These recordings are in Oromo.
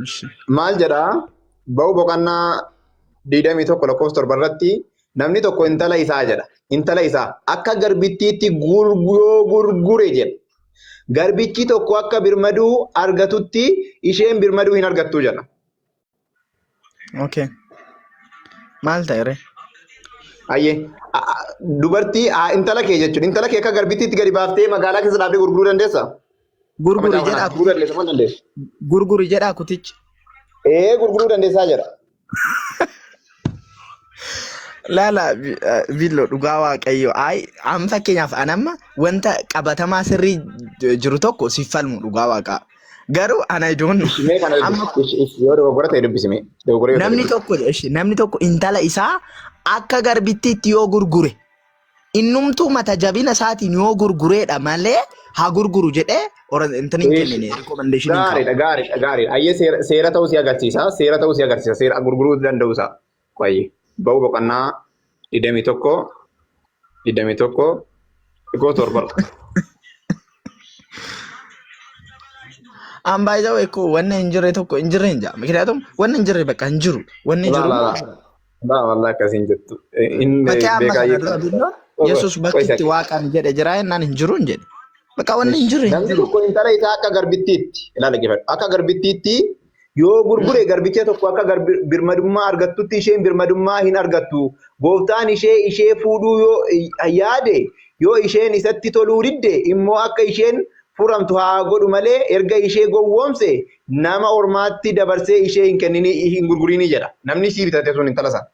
Ishi. Maal jedhaa? Ba'u boqonnaa 21 lakkoofsa 7 irratti namni tokko intala isaa jedha. Intala isaa akka garbittiitti yoo gurgure jedha. Garbichi tokko akka birmaduu argatutti isheen birmaduu hin argattu jedha. Okay. Maal ta'e ree? Ayyee dubartii intala kee jechuudha. Intala kee akka garbittiitti gadi baaftee magaalaa keessa dhaabdee gurguruu dandeessaa? Gurguri Macaafa jedhaa kanaan gurguruu dandeessa moo hin dandeessu? Gurguri jedhaa kutichi. Ee, gurguruu dandeessaa jedha. Laala Billo, dhugaa Waaqayyo. Ayi, an fakkeenyaaf an amma wanta qabatamaa sirrii jiru tokko siif falmu, dhugaa Waaqaa. Garuu ana I don't know. Mee kana Amma dubbisi. Ishi, ishi, yoo dogoggora ta'e dubbisi mee. Dogoggora yoo ta'e namni dubbisi. tokko, ishi, namni tokko intala isaa akka garbittiitti yoo gurgure, innumtuu mata jabina isaatiin yoo gurgureedha malee haa gurguru jedhee intani hin Ishi. kennine, recommendation hin kaa'u. Gaariidha, gaariidha, gaariidha. Ayyee, seera ta'uu si agarsiisa. Seera ta'uu si agarsiisa. Seera gurguruu danda'u isaa. Qoyyi. Ba'uu boqonnaa 21 21 lakkoofsa 7. An by the way ko wanna hin jirre tokko hin jirre hin jaa. Mikniyaatum wanna hin jirre bakka hin jiru. Wanni Laa jiru laa immoo laa. Laa, wallah akkasiin jettu. Inni Fakkii amma beekaa kana dura billoon Yesuus bakki itti waaqaan jedhe jira jennaan hin jiru hin jedhe. Bakka wanni hin jirre hin Namni jiru. tokko intala isaa akka garbittiitti, ilaala, dhaggeeffadhu, akka garbittiitti yoo gurgure, garbicha tokko akka birmadummaa argattutti isheen birmadummaa hin argattu. Gooftaan ishee ishee fuudhuu yoo yaade, yoo isheen isatti toluu didde immoo akka isheen furamtu haa godhu malee erga ishee gowwoomse nama ormaatti dabarsee ishee hin kenninii, hin gurgurinii jedha. Namni ishii bitate sun intala sana.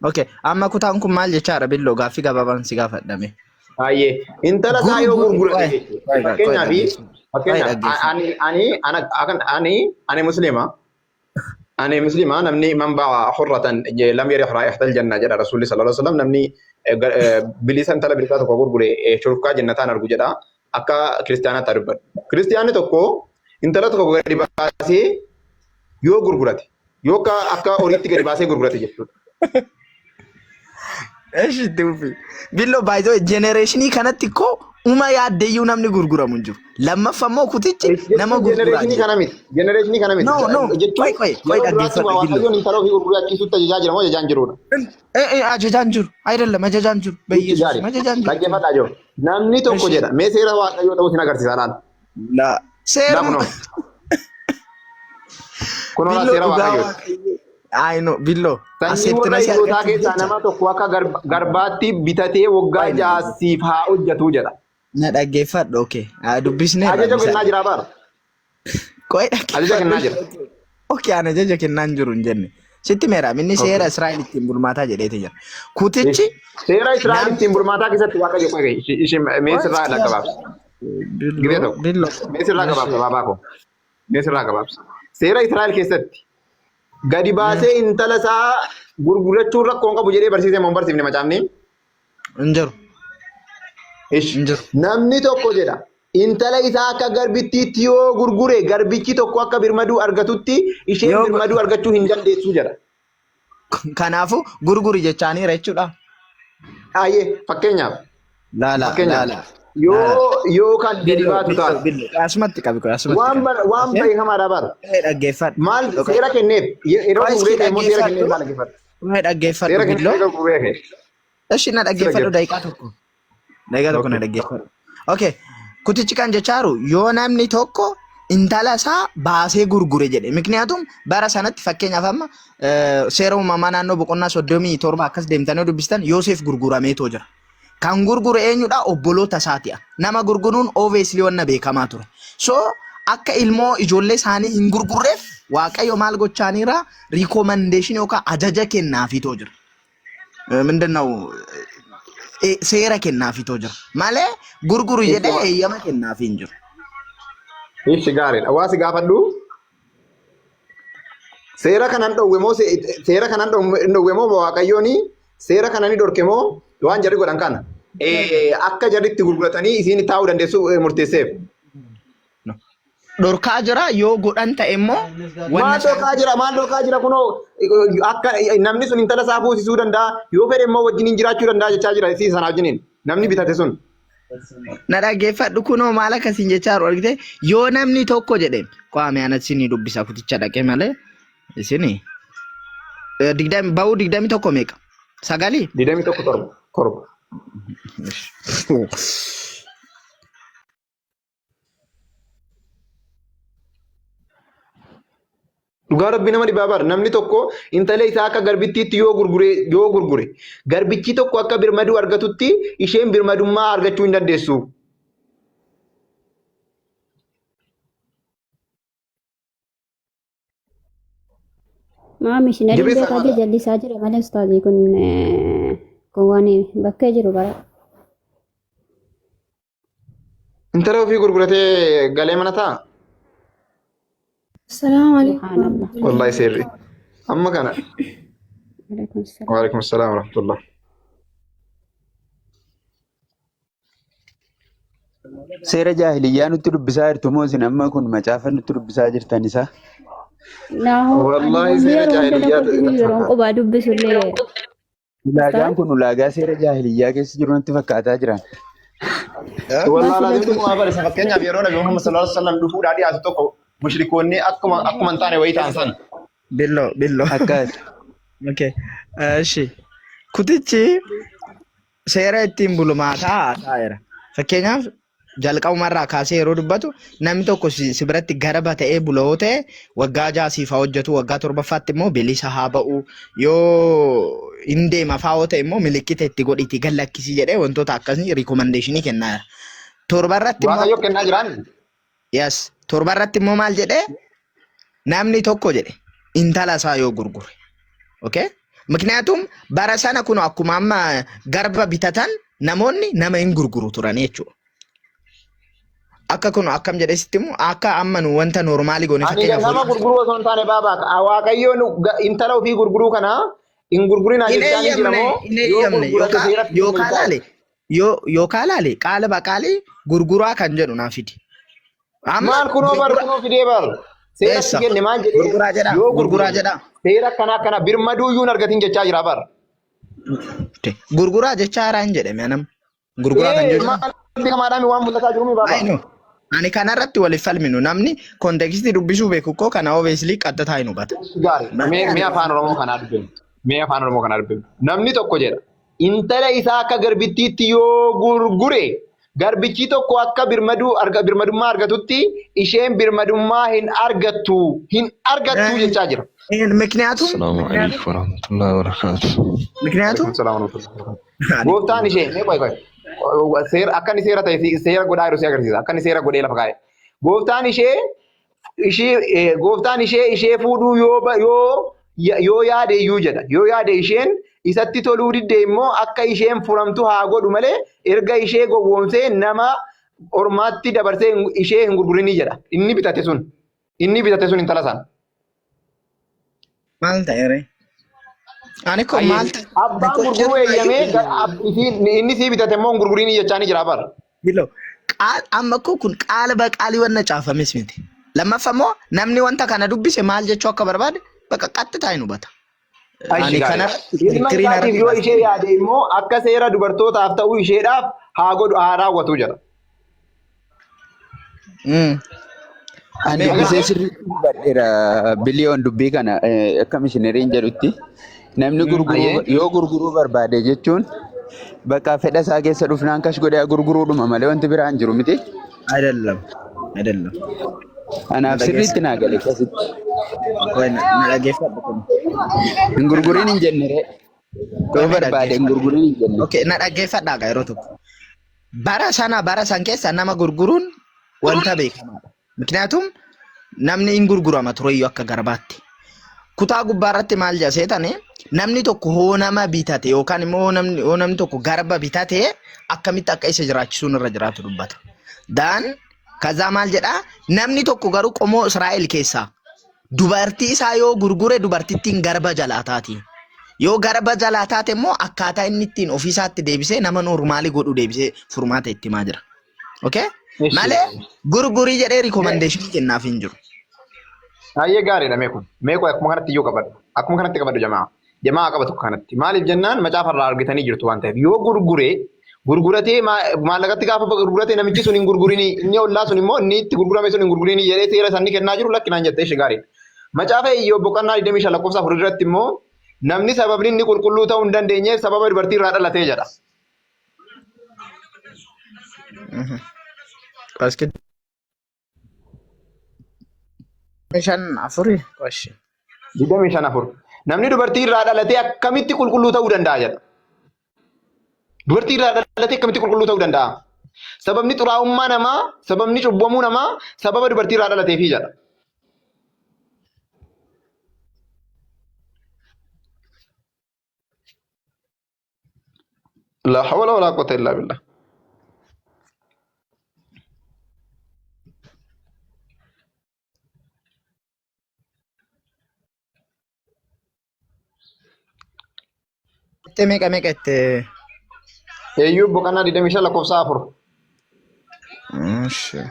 Okay, amma kutaan kun maal jechaadha, Billoo? Gaaffii gabaabaan si gaafadhame. Baay'ee. Intala isaa yoo Gurguru gurgurate qoy jechuudha. qoy qoy Fakkeenyaaf dhaggeeffadhu. Qoy fakkeenyaaf dhaggeeffadhu. ani muslima. Ani muslima, namni man ba'a hurratan lam yarih raa'ihatal janna jedha Rasuulli sallallahu alaihi wasallam. Namni bilisa, intala bilisaa tokko gurgure shurufkaa jannataan argu jedha. Akka kiristaanaatti haa dubbadhu. Kiristaanni tokko intala tokko gadi baasee yoo gurgurate, yoo akka horiitti gadi baasee gurgurate jechuudha. Eshi, itti fufi. Billoo, by the way, generationii kanatti koo uma yaaddeyyuu namni gurguramu hin jiru. Lammaffaa immoo kutichi nama Jechuun gurguraa generation jira. kana miti. Generation kana miti. No, no. Jechuun Qoy qoy qoy yeroo duraatti dhaggeeffadhu, Billoo. Waaqayyoon intala ofii gurgurachiisutti ajajaa jira moo ajajaa hin jirudha? Ajajaan jiru. Ayidallam, ajajaan jiru. Jechi Bayyeesus gaarii. ajajaan jiru. Dhaggeeffadhaa jiru. Namni tokko Eshi. jedha. Mee seera Waaqayyoo ta'uu sin agarsiisa laala. La. Laa, Seerum. kunoo. Kunoo laa, Billoo, seera dhugaa Waaqayyooti. Waaqayyoo. Ayi no, Billoo. Sanyii warra Acceptance Ibrootaa argachuuf keessaa jecha. nama tokko akka garbaatti bitatee waggaa Qoy na 6 dhaggeeffadhu. siif haa hojjetu jedha. Na dhaggeeffadhu, okay. Dubbisneerra Ajaja bisa. kennaa jira bara. Qoy Ajaja kennaa dhaggeeffadhu. jira. Okay, ani ajaja kennaa hin jiru hin jenne. Sitti meera, inni seera Israa'el ittiin bulmaataa jedheeti jira. Kutichi Seera Israa'el namni ittiin bulmaataa keessatti Waaqayyo qoy ishee mee qoy sirraa gabaabsa. Gibee Billoo, tokko. Billoo. Mee sirraa gabaabsa, baabaa koo. Mee sirraa gabaabsa. Seera Israa'el keessatti gadi baasee intala isaa gurgurachuun rakkoo hin qabu jedhee barsiisee moo hin barsiifne macaafni? Hin jiru. Ish. Hin jiru. Namni tokko jedha, intala isaa akka garbittiitti yoo gurgure, garbichi tokko akka birmaduu argatutti isheen Yoo birmaduu argachuu hin dandeessu jedha. Kanaafuu gurguri jechaaniira jechuudha. Ayyee, fakkeenyaaf Laala fakkeenyaaf laala. yoo kan gadi Billoo, baatu Billoo, taate Billoo. Asumatti qabi qoy, asumatti waan qabi. waan beekamaadha bara. Dhaggeeffadhu. Maal seera kenneef yeroo Qoy iski gurguree immoo seera kenneef dhaggeeffadhu. maal dhaggeeffadhu? Qoy dhaggeeffadhu, Seera kenneef Billoo. yeroo gurguree kee. Eshi, na dhaggeeffadhu daqiiqaa tokko. Daqiiqaa tokko na dhaggeeffadhu. Okay. Kutichi kan jechaaru yoo namni tokko intala isaa baasee gurgure jedhe. Mikniyaatum bara sanatti, fakkeenyaaf amma seera uumamaa naannoo boqonnaa 37 akkas deemtanii dubbistan, Yoosef gurgurameetoo jira. Kan gurgure eenyudha? Obboloota isaati'a. Nama gurguruun obviously wanna beekamaa ture. So akka ilmoo ijoollee isaanii hin gurgurreef Waaqayyo maal gochaaniira? Recommendation yookaan ajaja kennaafiitoo jira. ምንድን ነው seera kennaafitoo jira malee gurguru jedhee eeyyama kennaafii hin jiru. Ishi, gaariidha. Waa si gaafadhu. Seera kanan dhowwe moo, seera kanan dhowwe moo, Waaqayyoon seera kana ni dhorke moo, waan jarri godhan kana akka jarri itti gurguratanii isiin taa'uu dandeessu murteesseef? Dhorkaa jira, yoo godhan ta'e immoo Maal wanna isaan dhorkaa jira? Maal dhorkaa jira? Kunoo akka namni sun intala isaa fuusisuu danda'a, yoo fedhe immoo wajjiniin jiraachuu danda'a jechaa jira isii sana wajjiniin namni bitate sun. Na dhaggeeffadhu kunoo maal akkasiin jechaa jiru argite yoo namni tokko jedhe qaame anatti isinii dubbisa kuticha dhaqee malee isinii digdami ba'uu 21 meeqa? Sagalii? 21 7 7. Dhugaa rabbi nama dhibaa bar namni tokko intala isaa akka garbittiitti yoo gurgure yoo gurgure garbichi tokko akka birmaduu argatutti isheen birmadummaa argachuu hin dandeessu. Maa mishinariin Jabeessaa beekaa maala. jallisaa jira malee ustaazii kun kun waan bakkee jiru bara. Intala ofii gurguratee galee mana ta'a. Assalamu alaikum Subhaanallah. warahmatullahi Wallahi seerri. Amma kana. Alaikum salaam. Waalaikum salaam warahmatullah. Seera jaahiliyyaa nutti dubbisaa jirtu moo isin amma kun macaafa nutti dubbisaa jirtan isaa? Naahoo ani Wallahi wanni seera yeroo hunda jaahiliyyaa tokko jiru yeroon qubaa dubbisullee Ulaagaan ustaaz kun ulaagaa seera jaahiliyyaa keessa jiru natti fakkaataa jiran. Wallahi maal laazim filatu? dhuguma barisa fakkeenyaaf yeroo Nabi Muhammad sallallahu alaihi wasallam dhufuudhaa dhiyaatu tokko mushrikoonni akkuma akkuma hin taane wayii ta'an sana. Billoo billoo. Akkas. Okay. Eshi. Kutichi seera ittiin bulmaataa taa'eera. Fakkeenyaaf jalqabumarraa kaasee yeroo dubbatu namni tokko si biratti garba ta'ee bula yoo ta'e waggaa 6 siif haa hojjetu waggaa torbaffaatti immoo bilisa haa ba'u yoo hin deema fa'aa yoo ta'e immoo milikkita itti godhiitii gad lakkisii jedhee wantoota akkasii rikomandeeshinii kennaa jira. Torbarratti immoo Waaqayyo kennaa jiraan. yes torbarratti immoo maal jedhee namni tokko jedhe intala isaa yoo gurgure. Okay? Mikniyaatum bara sana kun akkuma amma garba bitatan namoonni nama hin gurguru turan jechuudha. Akka kun akkam jedhee sitti himu akka amma nu wanta noormaalii goone Ani fakkeenyaaf nama horii gurguruu osoo hin taane baabaa waaqayyoon intala ofii gurguruu kana hin gurgurinaa hin jechaa ni jira eeyyamne moo hin yoo eeyyamne gurgurate yookaan seeratti yookaan hin laale yoo yookaan laale qaala baqaalii gurguraa kan jedhu naa fidi. Amma Maal kunoo bar gurgura kunoo fidee bar seeratti eessa kenne maal jedhee gurguraa jedhaa yoo gurguraa gurgure jedhaa seera akkana akkana birmaduu iyyuu hin argatin jechaa jira bar. Gurguraa jechaa haaraa hin jedhame anam. Gurguraa kan Ee jedhu. maal beekamaadhaan waan mul'ataa jiru mi baaba. I know. Ani kanarratti waliif falminu namni kontekstii dubbisuu beeku koo kana obviously qaxxataa hin hubata. Gaarii. Mee mee afaan Oromoo kanaa dubbifnu. Mee afaan Oromoo kanaa dubbifnu. Namni tokko jedha. Intala isaa akka garbittiitti yoo gurgure garbichi tokko akka birmaduu arga birmadummaa argatutti isheen birmadummaa hin argattu hin argattu jechaa jira. ምክንያቱም Assalamu alaikum warahmatullahi wabarakatuh. ምክንያቱም Waalaikum salaam warahmatullahi wabarakatuh. Gooftaan ishee mee qoy qoy seera akka inni seera ta'e seera godhaa jiru si agarsiisa akka inni seera godhee lafa kaa'e. Gooftaan ishee ishee gooftaan ishee ishee fuudhuu yoo yoo yoo yaade iyyuu jedha yoo yaade isheen isatti toluu didde immoo akka isheen furamtu haa godhu malee erga ishee gowwoomsee nama ormaatti dabarsee ishee hin gurgurinii jedha inni bitate sun inni bitate sun intala sana. Maal ta'e ree? Ani koo maal ta'e? Abbaan gurguruu eeyyamee inni sii bitate immoo hin gurgurinii jechaa ni jira bar. Bilo, amma koo kun qaala baqaalii wanna caafames miti. Lammaffaa immoo namni wanta kana dubbise maal jechuu akka barbaade bakka qaxxitaa hin hubata. Ani kana Ilma kirikiriin isaatiif yoo irratti ishee yaade immoo akka seera dubartootaaf ta'uu isheedhaaf haa godhu haa raawwatu jedha. Ani dubbisee sirriitti hubadheera biliyoon dubbii kana akka mishineriin jedhutti namni gurguruu yoo gurguruu barbaade jechuun bakka fedha isaa keessa dhufnaan kash godhee gurguruudhuma malee wanti biraa hin jiru miti. አይደለም አይደለም። Anaaf sirriitti naa gale akkasitti. Qoy na dhaggeeffadhu kun. Hin gurguriin hin jenne ree. Qoy Yoo na barbaade hin dhaggeeffadhu. gurguriin hin jenne. Okay, na dhaggeeffadhaa gaa yeroo tokko. Bara sana bara san keessa nama gurguruun wanta beekamaadha. Mikniyaatum namni hin gurgurama tureyyuu akka garbaatti. Kutaa gubbaa irratti maal jedha seetani namni tokko hoo nama bitate yookaan immoo hoo namni tokko garba bitate akkamitti akka isa jiraachisuun irra jiraatu dubbata. Daan kazaa maal jedha namni tokko garuu qomoo Israa'el keessaa dubartii isaa yoo gurgure dubartittiin garba jalaa taati. Yoo garba jalaa taate immoo akkaataa inni ittiin ofiisaatti deebisee nama noormaalii godhu deebisee furmaata itti himaa jira. Okay? Malee gurgurii jedhee rikomandeeshinii kennaaf hin jiru. Baay'ee gaariidha mee kun. Mee kun akkuma kanatti iyyuu qabadhu. Akkuma kanatti qabadhu jamaa. Jamaa qabatu kanatti. Maaliif jennaan macaafa irraa argitanii jirtu waan ta'eef. Yoo gurgure Gurguratee maallaqatti gaafa gurgurate namichi sun hin gurgurinii inni ollaa sun immoo inni itti gurgurame sun hin gurgurinii jedhee seera isaanii kennaa jiru lakkinaan jettee ishee gaariidha. Macaafa Iyyoob boqonnaa 25 lakkoofsa 4 irratti immoo namni sababni inni qulqulluu ta'uu hin dandeenyeef sababa dubartii irraa dhalatee jedha. Qoski shan afuri qoshi. 25 4. Namni dubartii irraa dhalatee akkamitti qulqulluu ta'uu danda'a jedha. Dubartii irraa dhalatee akkamitti qulqulluu ta'uu danda'a? Sababni xuraa'ummaa namaa, sababni cubbamuu namaa sababa dubartii irraa dhalateefi jedha. La hawla wala quwwata illa billah. Itti meeqa meeqa itti? Eeyyuu boqonnaa 25 lakkoofsa 4. Ishi.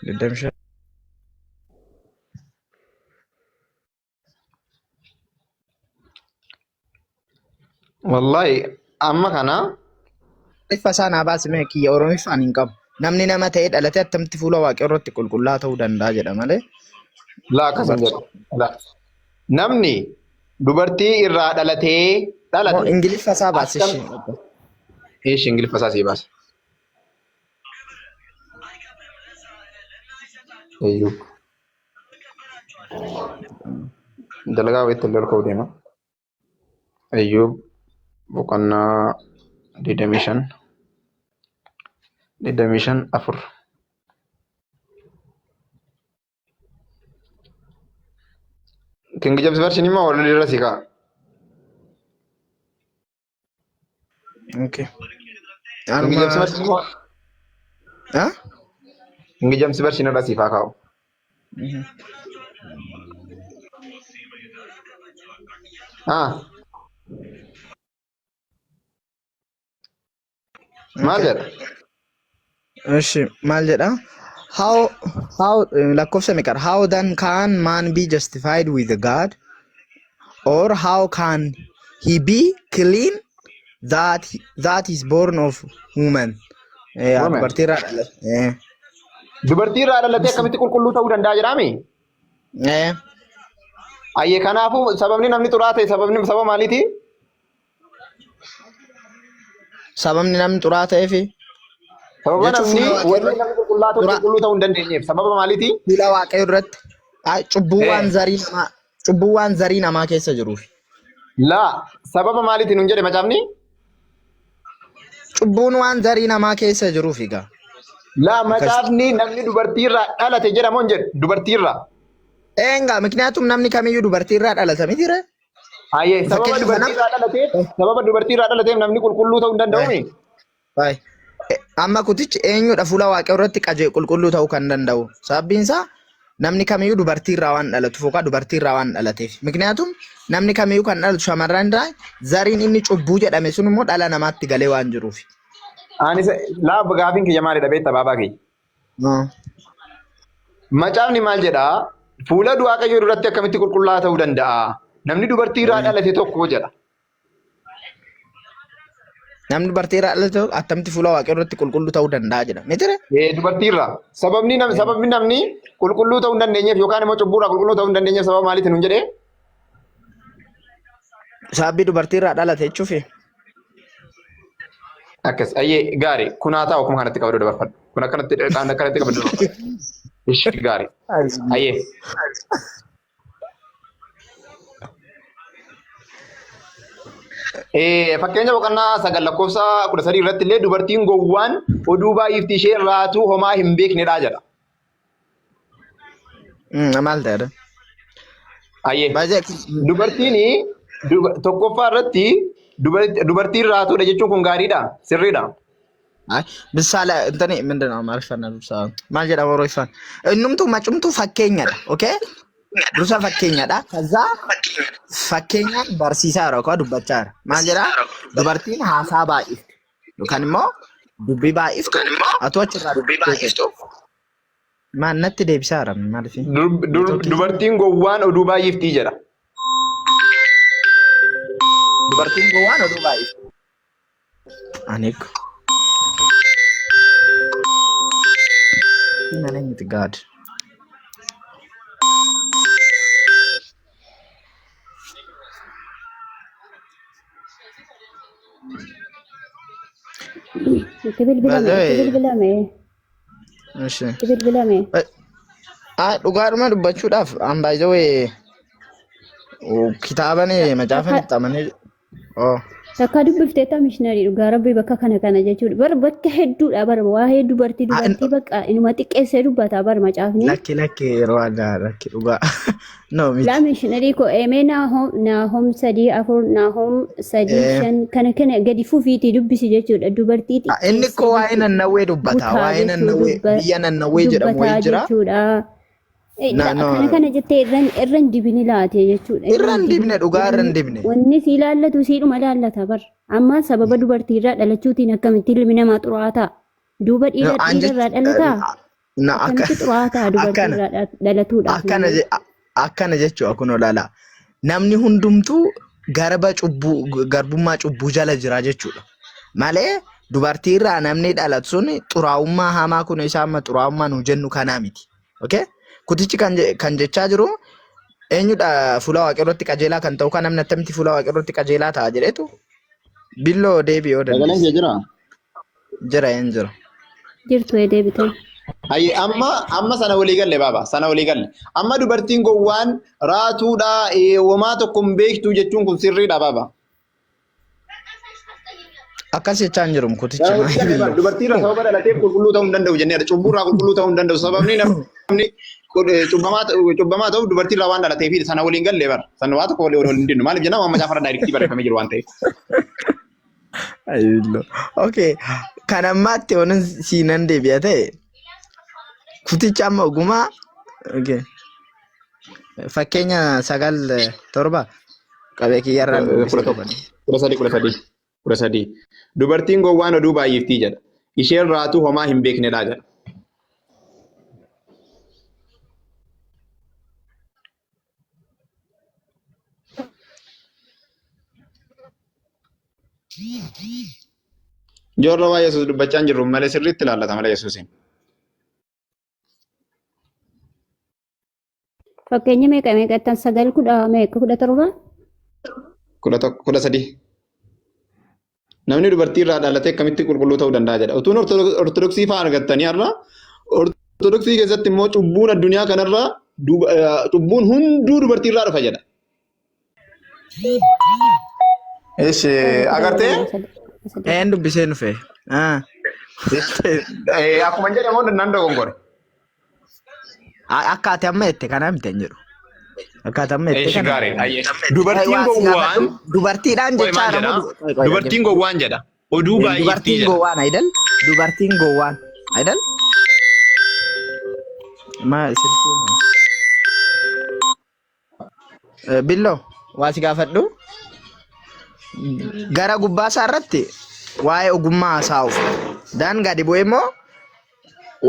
25. Wallahi amma kana Ifa isaa naa baasi mee kiyya Oromiffaan hin qabu. Namni nama ta'ee dhalate attamitti fuula waaqayyoo irratti qulqullaa ta'uu danda'a jedha malee. Laa akkas hin jedhu. Laa. Namni dubartii irraa dhalatee Moo dhalate Ingiliffa isaa baasi akkam ishee. Eeshi Ingiliffa isaa sii baasa. Eeyyuu. Dalagaa wayiitti illee ol ka'uu deema. Iyyoob boqonnaa 25 25 4. King James Version immoo wal irra si ka'a. Okay. King James Anuma Version immoo ha? King James Version irra siif haa kaa'u. Ah, maal Okay. jedha? Ishi maal jedha? How lakkoofsa meeqadha? How then can man be justified with God? Or how can he be clean that is born of woman? Woman. Dubartii irraa dhalate. Dubartii irraa dhalatee akkamitti qulqulluu ta'uu danda'a jedhaami? Ayyee kanaafuu sababni namni xuraa'aa ta'e sababni sababa maaliiti? Sababni namni xuraa'aa ta'eefi Sababa jechuun namni fuula waaqayyoo warri namni qulqullaa ta'u qulqulluu ta'uu hin dandeenyeef sababa maaliiti? Fuula waaqayyoo irratti cubbuu waan zarii namaa cubbuu waan zarii namaa keessa jiruuf. Laa sababa maaliiti nun jedhe macaafni? Cubbuun waan zarii namaa keessa jiruuf egaa. Laa Akkas. macaafni namni dubartii irraa dhalate jedhamoo hin jedhu dubartii irraa. Eengaa mikniyaatum namni kamiyyuu dubartii irraa dhalata miti ree? Hayyee sababa Fakkeenyaaf dubartii nama irraa dhalateef sababa dubartii irraa dhalateef namni qulqulluu ta'uu hin danda'uumi. Baay. Amma kutichi eenyudha fuula waaqayyoo irratti qajee qulqulluu ta'uu kan danda'u. Sababbiin isaa namni kamiyyuu dubartii irraa waan dhalatuuf yookaan dubartii irraa waan dhalateef. Mikniyaatum namni kamiyyuu kan dhalatu shamarran irraa zariin inni cubbuu jedhame sun immoo dhala namaatti galee waan jiruuf. Ani laa gaafiin kiyya maalidha beekta baabaa kiyya. Macaafni maal jedhaa? Fuula Waaqayyoo duratti akkamitti qulqullaa'aa ta'uu danda'a? Namni dubartii irraa dhalate tokko jedha. Namni dubartii irraa dhalate tokko attamitti fuula Waaqayyoo duratti qulqulluu ta'uu danda'a jedha. Mitire? Dubartii irraa. Sababni sababni namni qulqulluu ta'uu hin dandeenyeef yookaan immoo cubbuu irraa qulqulluu ta'uu hin dandeenyeef sababa maaliitiin nun jedhee? Sababii dubartii irraa dhalate jechuufi. Akkas ayyee gaarii kun haa ta'u akkuma kanatti qabaduu dabarfadhu. Kun akkanatti kan akkanatti qabaduu dabarfadhu. Ishi gaarii. Ayyee. Fakkeenya boqonnaa 9 lakkoofsa 13 irratti illee dubartiin gowwaan oduu baay'ifti ishee raatuu homaa hin beeknedha jedha. Maal ta'edha? Ayyee. Baay'ee Dubartiin tokkoffaa irratti dubartiin raatuudha jechuun kun gaariidha. Sirriidha. Ay, Bisaala intani ምንድን ነው አማርኛ ብሳ maal jedhama Oromoffaan innumtuu macumtuu fakkeenyadha okay dursa fakkeenyadha ከዛ fakkeenyaan barsiisaa jira yookaan dubbachaa jira maal jedha dubartiin haasaa baay'iftu yookaan immoo dubbii baay'iftu atu achirraa dubbii maal natti deebisaa jira maaliif Dubartiin gowwaan oduu baay'iftii jedha. Dubartiin gowwaan oduu baay'ifti. Ani ko. In the name of God. Itti bilbilame, itti By the way, bilbilame, ishi. itti bilbilame. Dhugaadhuma dubbachuudhaaf an by the way kitaaban macaafa Takka itti amanee oh. takka dubbifteetta mishiinarii dhugaa rabbi bakka kana kana jechuudha. Bar bakka hedduudha bar waa'ee dubartii dubartii bakka inuma xiqqeessee dubbata bar macaafni. Lakki lakki yeroo addaa lakki dhugaa. No miti. Laa mishiinarii koo eemee naahom naahom 3 4 naahom 3 5 kana kana gadi fufiitii dubbisi jechuudha. Dubartii Inni xiqqeessee koo waa'ee jechuudha. Nannawwee dubbata. Butaa Waa'ee jechuu Nannawwee biyya Nannawwee jedhamu dubbataa wayii jira. jechuudha. Na no Kana kana jettee irran dibini laate jechuudha. Irra hin dibne dhugaa irra hin dibne. Wanni si ilaallatu siidhuma ilaallata bar. Amma sababa dubartii irraa dhalachuutiin akkamitti ilmi namaa xuraa'aa ta'a? Duuba No, dhiira an dhiira irraa dhalataa? na akka Akkamitti xuraa'aa ta'a dubartii akkana irraa dhalatuudhaaf akkana namni? akkana jechuudha kun olaala. Namni hundumtuu garba cubbuu garbummaa cubbuu jala jira jechuudha. Malee dubartii irraa namni dhalatu sun xuraa'ummaa hamaa kun isaa amma xuraa'ummaa nu jennu kanaa miti. Okay? Kutichi kan jechaa jiru eenyudha fuula waaqaa irratti qajeelaa kan ta'u kan namni attamitti fuula waaqaa irratti qajeelaa ta'a jedhetu billoo deebii yoo Sagaleen dandeesse. kee jiraa? Jira hin jira. Jirtu ee deebitee. Hayye amma amma sana walii galle baaba sana walii galle. Amma dubartiin gowwaan raatuudha homaa tokko hin beektu jechuun kun sirriidha baaba. Akkas jechaa hin jiru kutichi Sana walii galle baaba. billoo. Dubartii irraa sababa dhalateef qulqulluu ta'uu hin danda'u jenneerra. Cubbuu irraa qulqulluu ta'uu hin danda'u. Sababni namni cubbamaa ta'uuf dubartii irraa waan dhalateef sana waliin galle bara. Sana waa tokko walii waliin hin dinnu. Maaliif jennaan waan macaafa irra daayirektii barreeffamee jiru waan ta'eef. Ayyillo. Okay. Kan ammaatti onan siinan deebi'a ta'e kuticha amma ogumaa okay. Fakkeenya 9:7 qabee kiyyarraan dubbisee 11 qabani. 13 13 13. Dubartiin gowwaan oduu baay'iftii jedha. Isheen raatuu homaa hin beeknedha jedha. Ijoollee waa Yesuus dubbachaa hin jirru malee sirriitti ilaallata malee Yesuusiin. Fakkeenya meeqa meeqattan 9 kudha meeqa 17? 11 13. Namni dubartii irraa dhalatee akkamitti qulqulluu ta'uu danda'a jedha. Utuun ortodoksii fa'aa argattanii har'a ortodoksii keessatti immoo cubbuun addunyaa kanarraa cubbuun hunduu dubartii irraa dhufa jedha. Ishi agartee Een dubbisee nufe. Ah. Akkuma jedhamu nan dogongore. Akka ati amma jette kanaa miti hin jedhu. Akka ati amma jette Eeshi kana. gaariidha. Ayyee. Dubartiin Waa si gowwaan gaafadhu. Dubartiidhaan qoy jechaa maal jira jedha? moo qoy qoy Dubartiin gowwaan jedha. Oduu baay'iftii Dubartiin jedha. gowwaan ayidal. Dubartiin gowwaan ayidal. Ma silkiin. Billoo waa si gaafadhu. Gara gubbaa isaa irratti waa'ee ogummaa haasa'uuf. Daan gadi bu'ee immoo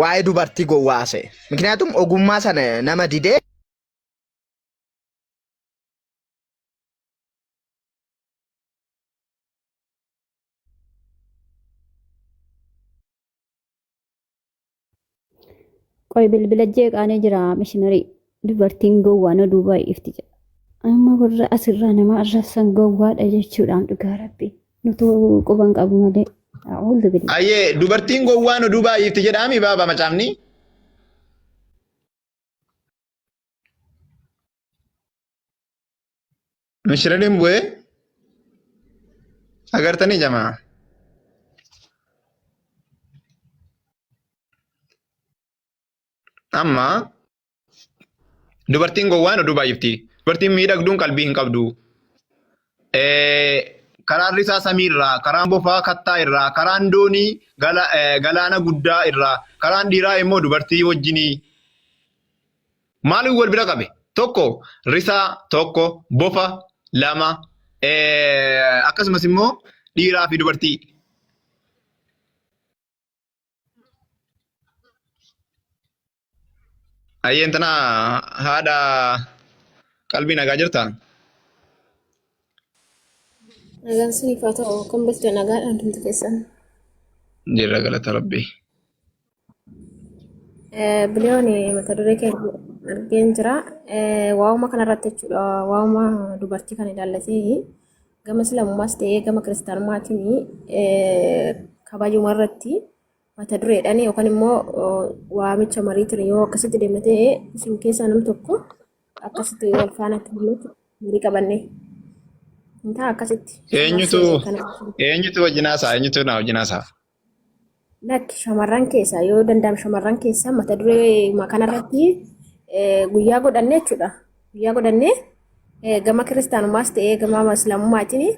waa'ee dubartii gowwaa haasa'e. Mikniyaatum ogummaa sana nama didee Qoy bilbila jeeqaanee jira mishiinarii dubartiin gowwaan oduu baay'ifti jedha. Amma warra asirraa nama arrabsan gowwaadha jechuudhaan dhugaa rabbi. Nutu quban qabu malee. A'uudhu billah. Ayyee dubartiin gowwaan oduu baay'ifti jedhaami baaba macaafni. Mishirariin bu'ee agartanii jamaa. Amma dubartiin gowwaan oduu baay'ifti. Dubartiin miidhagduun qalbii hin qabdu. Karaan risaa samii irraa, karaan bofaa kattaa irraa, karaan doonii galaana guddaa irraa, karaan dhiiraa immoo dubartii wajjinii. Maaliif wal bira qabe? Tokko risaa, tokko bofa, lama akkasumas immoo dhiiraa fi dubartii. Ayyeen tana haadha qalbii nagaa jirta? Nagaan siniif haa ta'u. Akkam bultan nagaadhaan hundumti keessan. Jirra galata Rabbii. Biliyoon mata duree keenya argeen jira. Waa'uma kanarratti jechuudha. Waa'uma dubartii kana ilaallatee gama islaamummaas ta'ee gama kiristaanummaatiin kabajuma irratti mata dureedhaan yookaan immoo waamicha mariitiin yoo akkasitti deemna ta'e isin keessaa nam tokko akkasitti wal faana itti marii qabanne. Hin ta'a akkasitti. Eenyutu eenyutu wajjin haasa'a? Eenyutu na wajjin haasa'a? Lakki shamarran keessaa yoo danda'ame shamarran keessaa mata duree kanarratti guyyaa godhanne jechuudha. Guyyaa godhanne gama kiristaanummaas ta'ee gama islaamummaatiin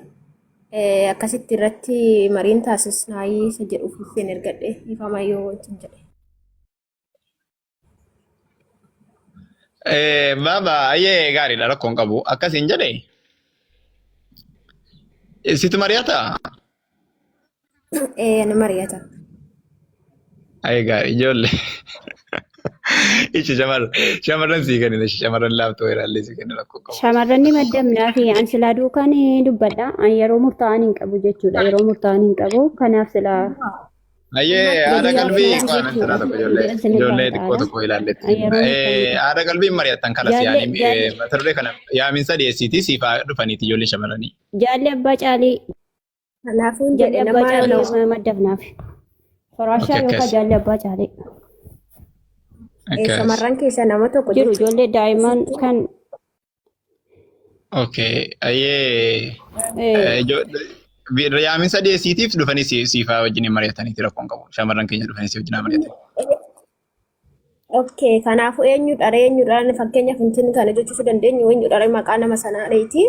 akkasitti irratti mariin taasisnaayii isa jedhuuf isin ergadhe ifama yoo wanti jedhe. Baaba ayyee gaariidha rakkoon qabu. Akkasiin jedhe. Situ mari'ataa? Ee ni mari'ata. Ayyee gaarii ijoollee. Ishi shamarran sii kennina ishi shamarran laaftoo irraallee sii kenna rakkoo qabu. Shamarran ni maddabnaa fi an silaa duukaan dubbadha. An yeroo murtaa'an hin qabu jechuudha. Yeroo murtaa'an hin qabu. Kanaaf silaa Ayyee haadha gadi qalbii yaafnaa waan jechuudha. intalaa tokko ijoollee Isinirraa ijoollee xiqqoo caala. tokko ilaalletti. An yeroo murtaa'an Haadha qalbii mari'attan kalas Jaallee yaani jaallee mata duree kana yaaminsa dhiyeessiitii siif haa dhufaniiti ijoollee shamarranii. jaallee abbaa caalii Kanaafuu jedhe jaallee abbaa nama caalii maddabnaaf. Faraashaa Okay, yookaan akkas. jaallee abbaa caalii. Akkas. Shamarran keessaa nama tokko Jiru jechuudha. ijoollee daa'imman kan Okay, ayyee yaaminsa dhiyeessiitiif dhufanii siif haa wajjin mari'ataniiti rakkoon qabu. Shamarran keenya dhufanii si wajjin haa mari'atan. Okay, kanaafuu eenyudha ree eenyudha fakkeenyaaf intin kana jechuu dandeenyu eenyudha ree maqaa nama sanaa reeti.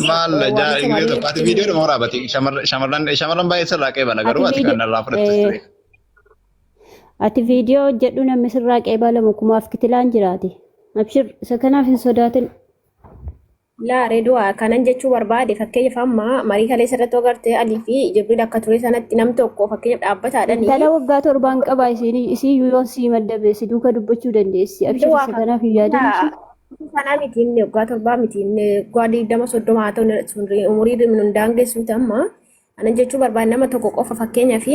Maal Waamicha viidiyoo marii tokko ati viidiyoo dhuma waraabati shamarran baay'ee sirraa qeebala garuu ati ati kan irraa fudhattus ture. Ati viidiyoo hojjedhu namni sirraa qeebalamu kumaaf kitilaan jiraati. Abshir isa kanaaf hin sodaatin. Laa reeduwaa kanan jechuu barbaade fakkeenyaaf amma marii kaleessa irratti agartee Alii fi Jibriil akka ture sanatti nam tokko fakkeenyaaf dhaabbataadhani. Intala waggaa torbaan qabaa isiin isii yoon sii maddabe si duuka dubbachuu dandeessi. Abshir Reeduwaa isa kanaaf hin yaadin ishii. Kanaa miti inni waggaa torbaa miti inni waggaa 20 30 haa ta'u sun umurii nun daangessuuti amma kanan jechuu barbaade nama tokko qofa fakkeenyaaf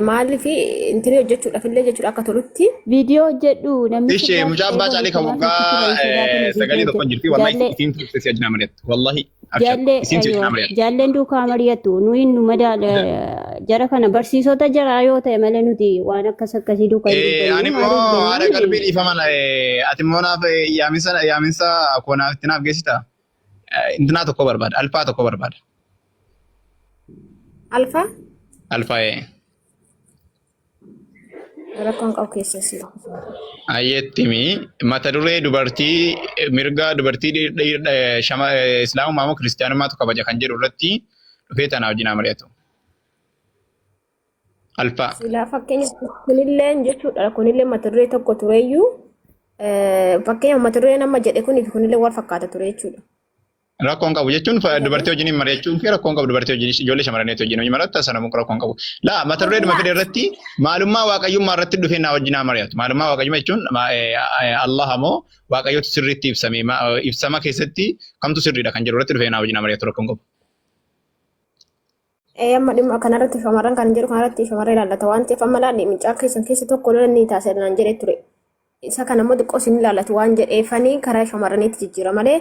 maaliif intini hojjechuudhaaf illee jechuudha akka tolutti. Viidiyoo hojjedhu namni Ishee sirraa mucaa abbaa qeebalamu caalii kan kumaaf waggaa kitila hin sodaatin viidiyoo sagalii tokko hojjedhu. jirti. Wallahi Jaallee isiin turte si wajjin mari'attu. Wallahi abshar jaallee isiin si wajjin aywa mari'attu. jaalleen duukaa mari'attu nuyi nu madaala jara kana barsiisota jaraa yoo ta'e malee nuti waan akkas akkasii duukaa hin Ani dubbannu immoo maaliif haadha jennaan qalbii dhiifama ati immoo naaf yaaminsa koo naaf itti naaf geessita. Intinaa tokko barbaada. Alfaa tokko barbaada. Alfaa Alfaa rakkoon qabu keessa si. Ayyettimi mata duree dubartii mirga dubartii islaamummaa moo kiristiyaanummaatu kabaja kan jedhu irratti dhufee tanaa wajjin haa mari'atu. Alfaa. Silaa fakkeenya kunillee jechuudha kunillee mata duree tokko tureyyuu fakkeenya mata duree nama jedhe kunii fi kunillee wal fakkaata ture jechuudha. Rakkoon qabu jechuun dubartii wajjin mari'achuun kee rakkoon qabu dubartii wajjin ijoollee shamarranii wajjin hojii mari'atta sana muka rakkoon qabu. Laa mata duree dhuma fide irratti maalummaa waaqayyummaa irratti dhufee naa wajjin haa mari'atu. Maalummaa waaqayyummaa jechuun Allah moo waaqayyotu sirriitti ibsame ibsama keessatti kamtu sirriidha kan jedhu irratti dhufee naa wajjin haa mari'atu rakkoon qabu. Ee amma dhimma kanarratti shamarran kan jedhu kanarratti shamarra ilaallata waan ta'eef amma laalli mucaa keessan keessa tokko lola ni taasisa naan jedhee ture. Isa kana immoo xiqqoo isin ilaallatu waan jedheefanii karaa shamarraniitti jijjiira malee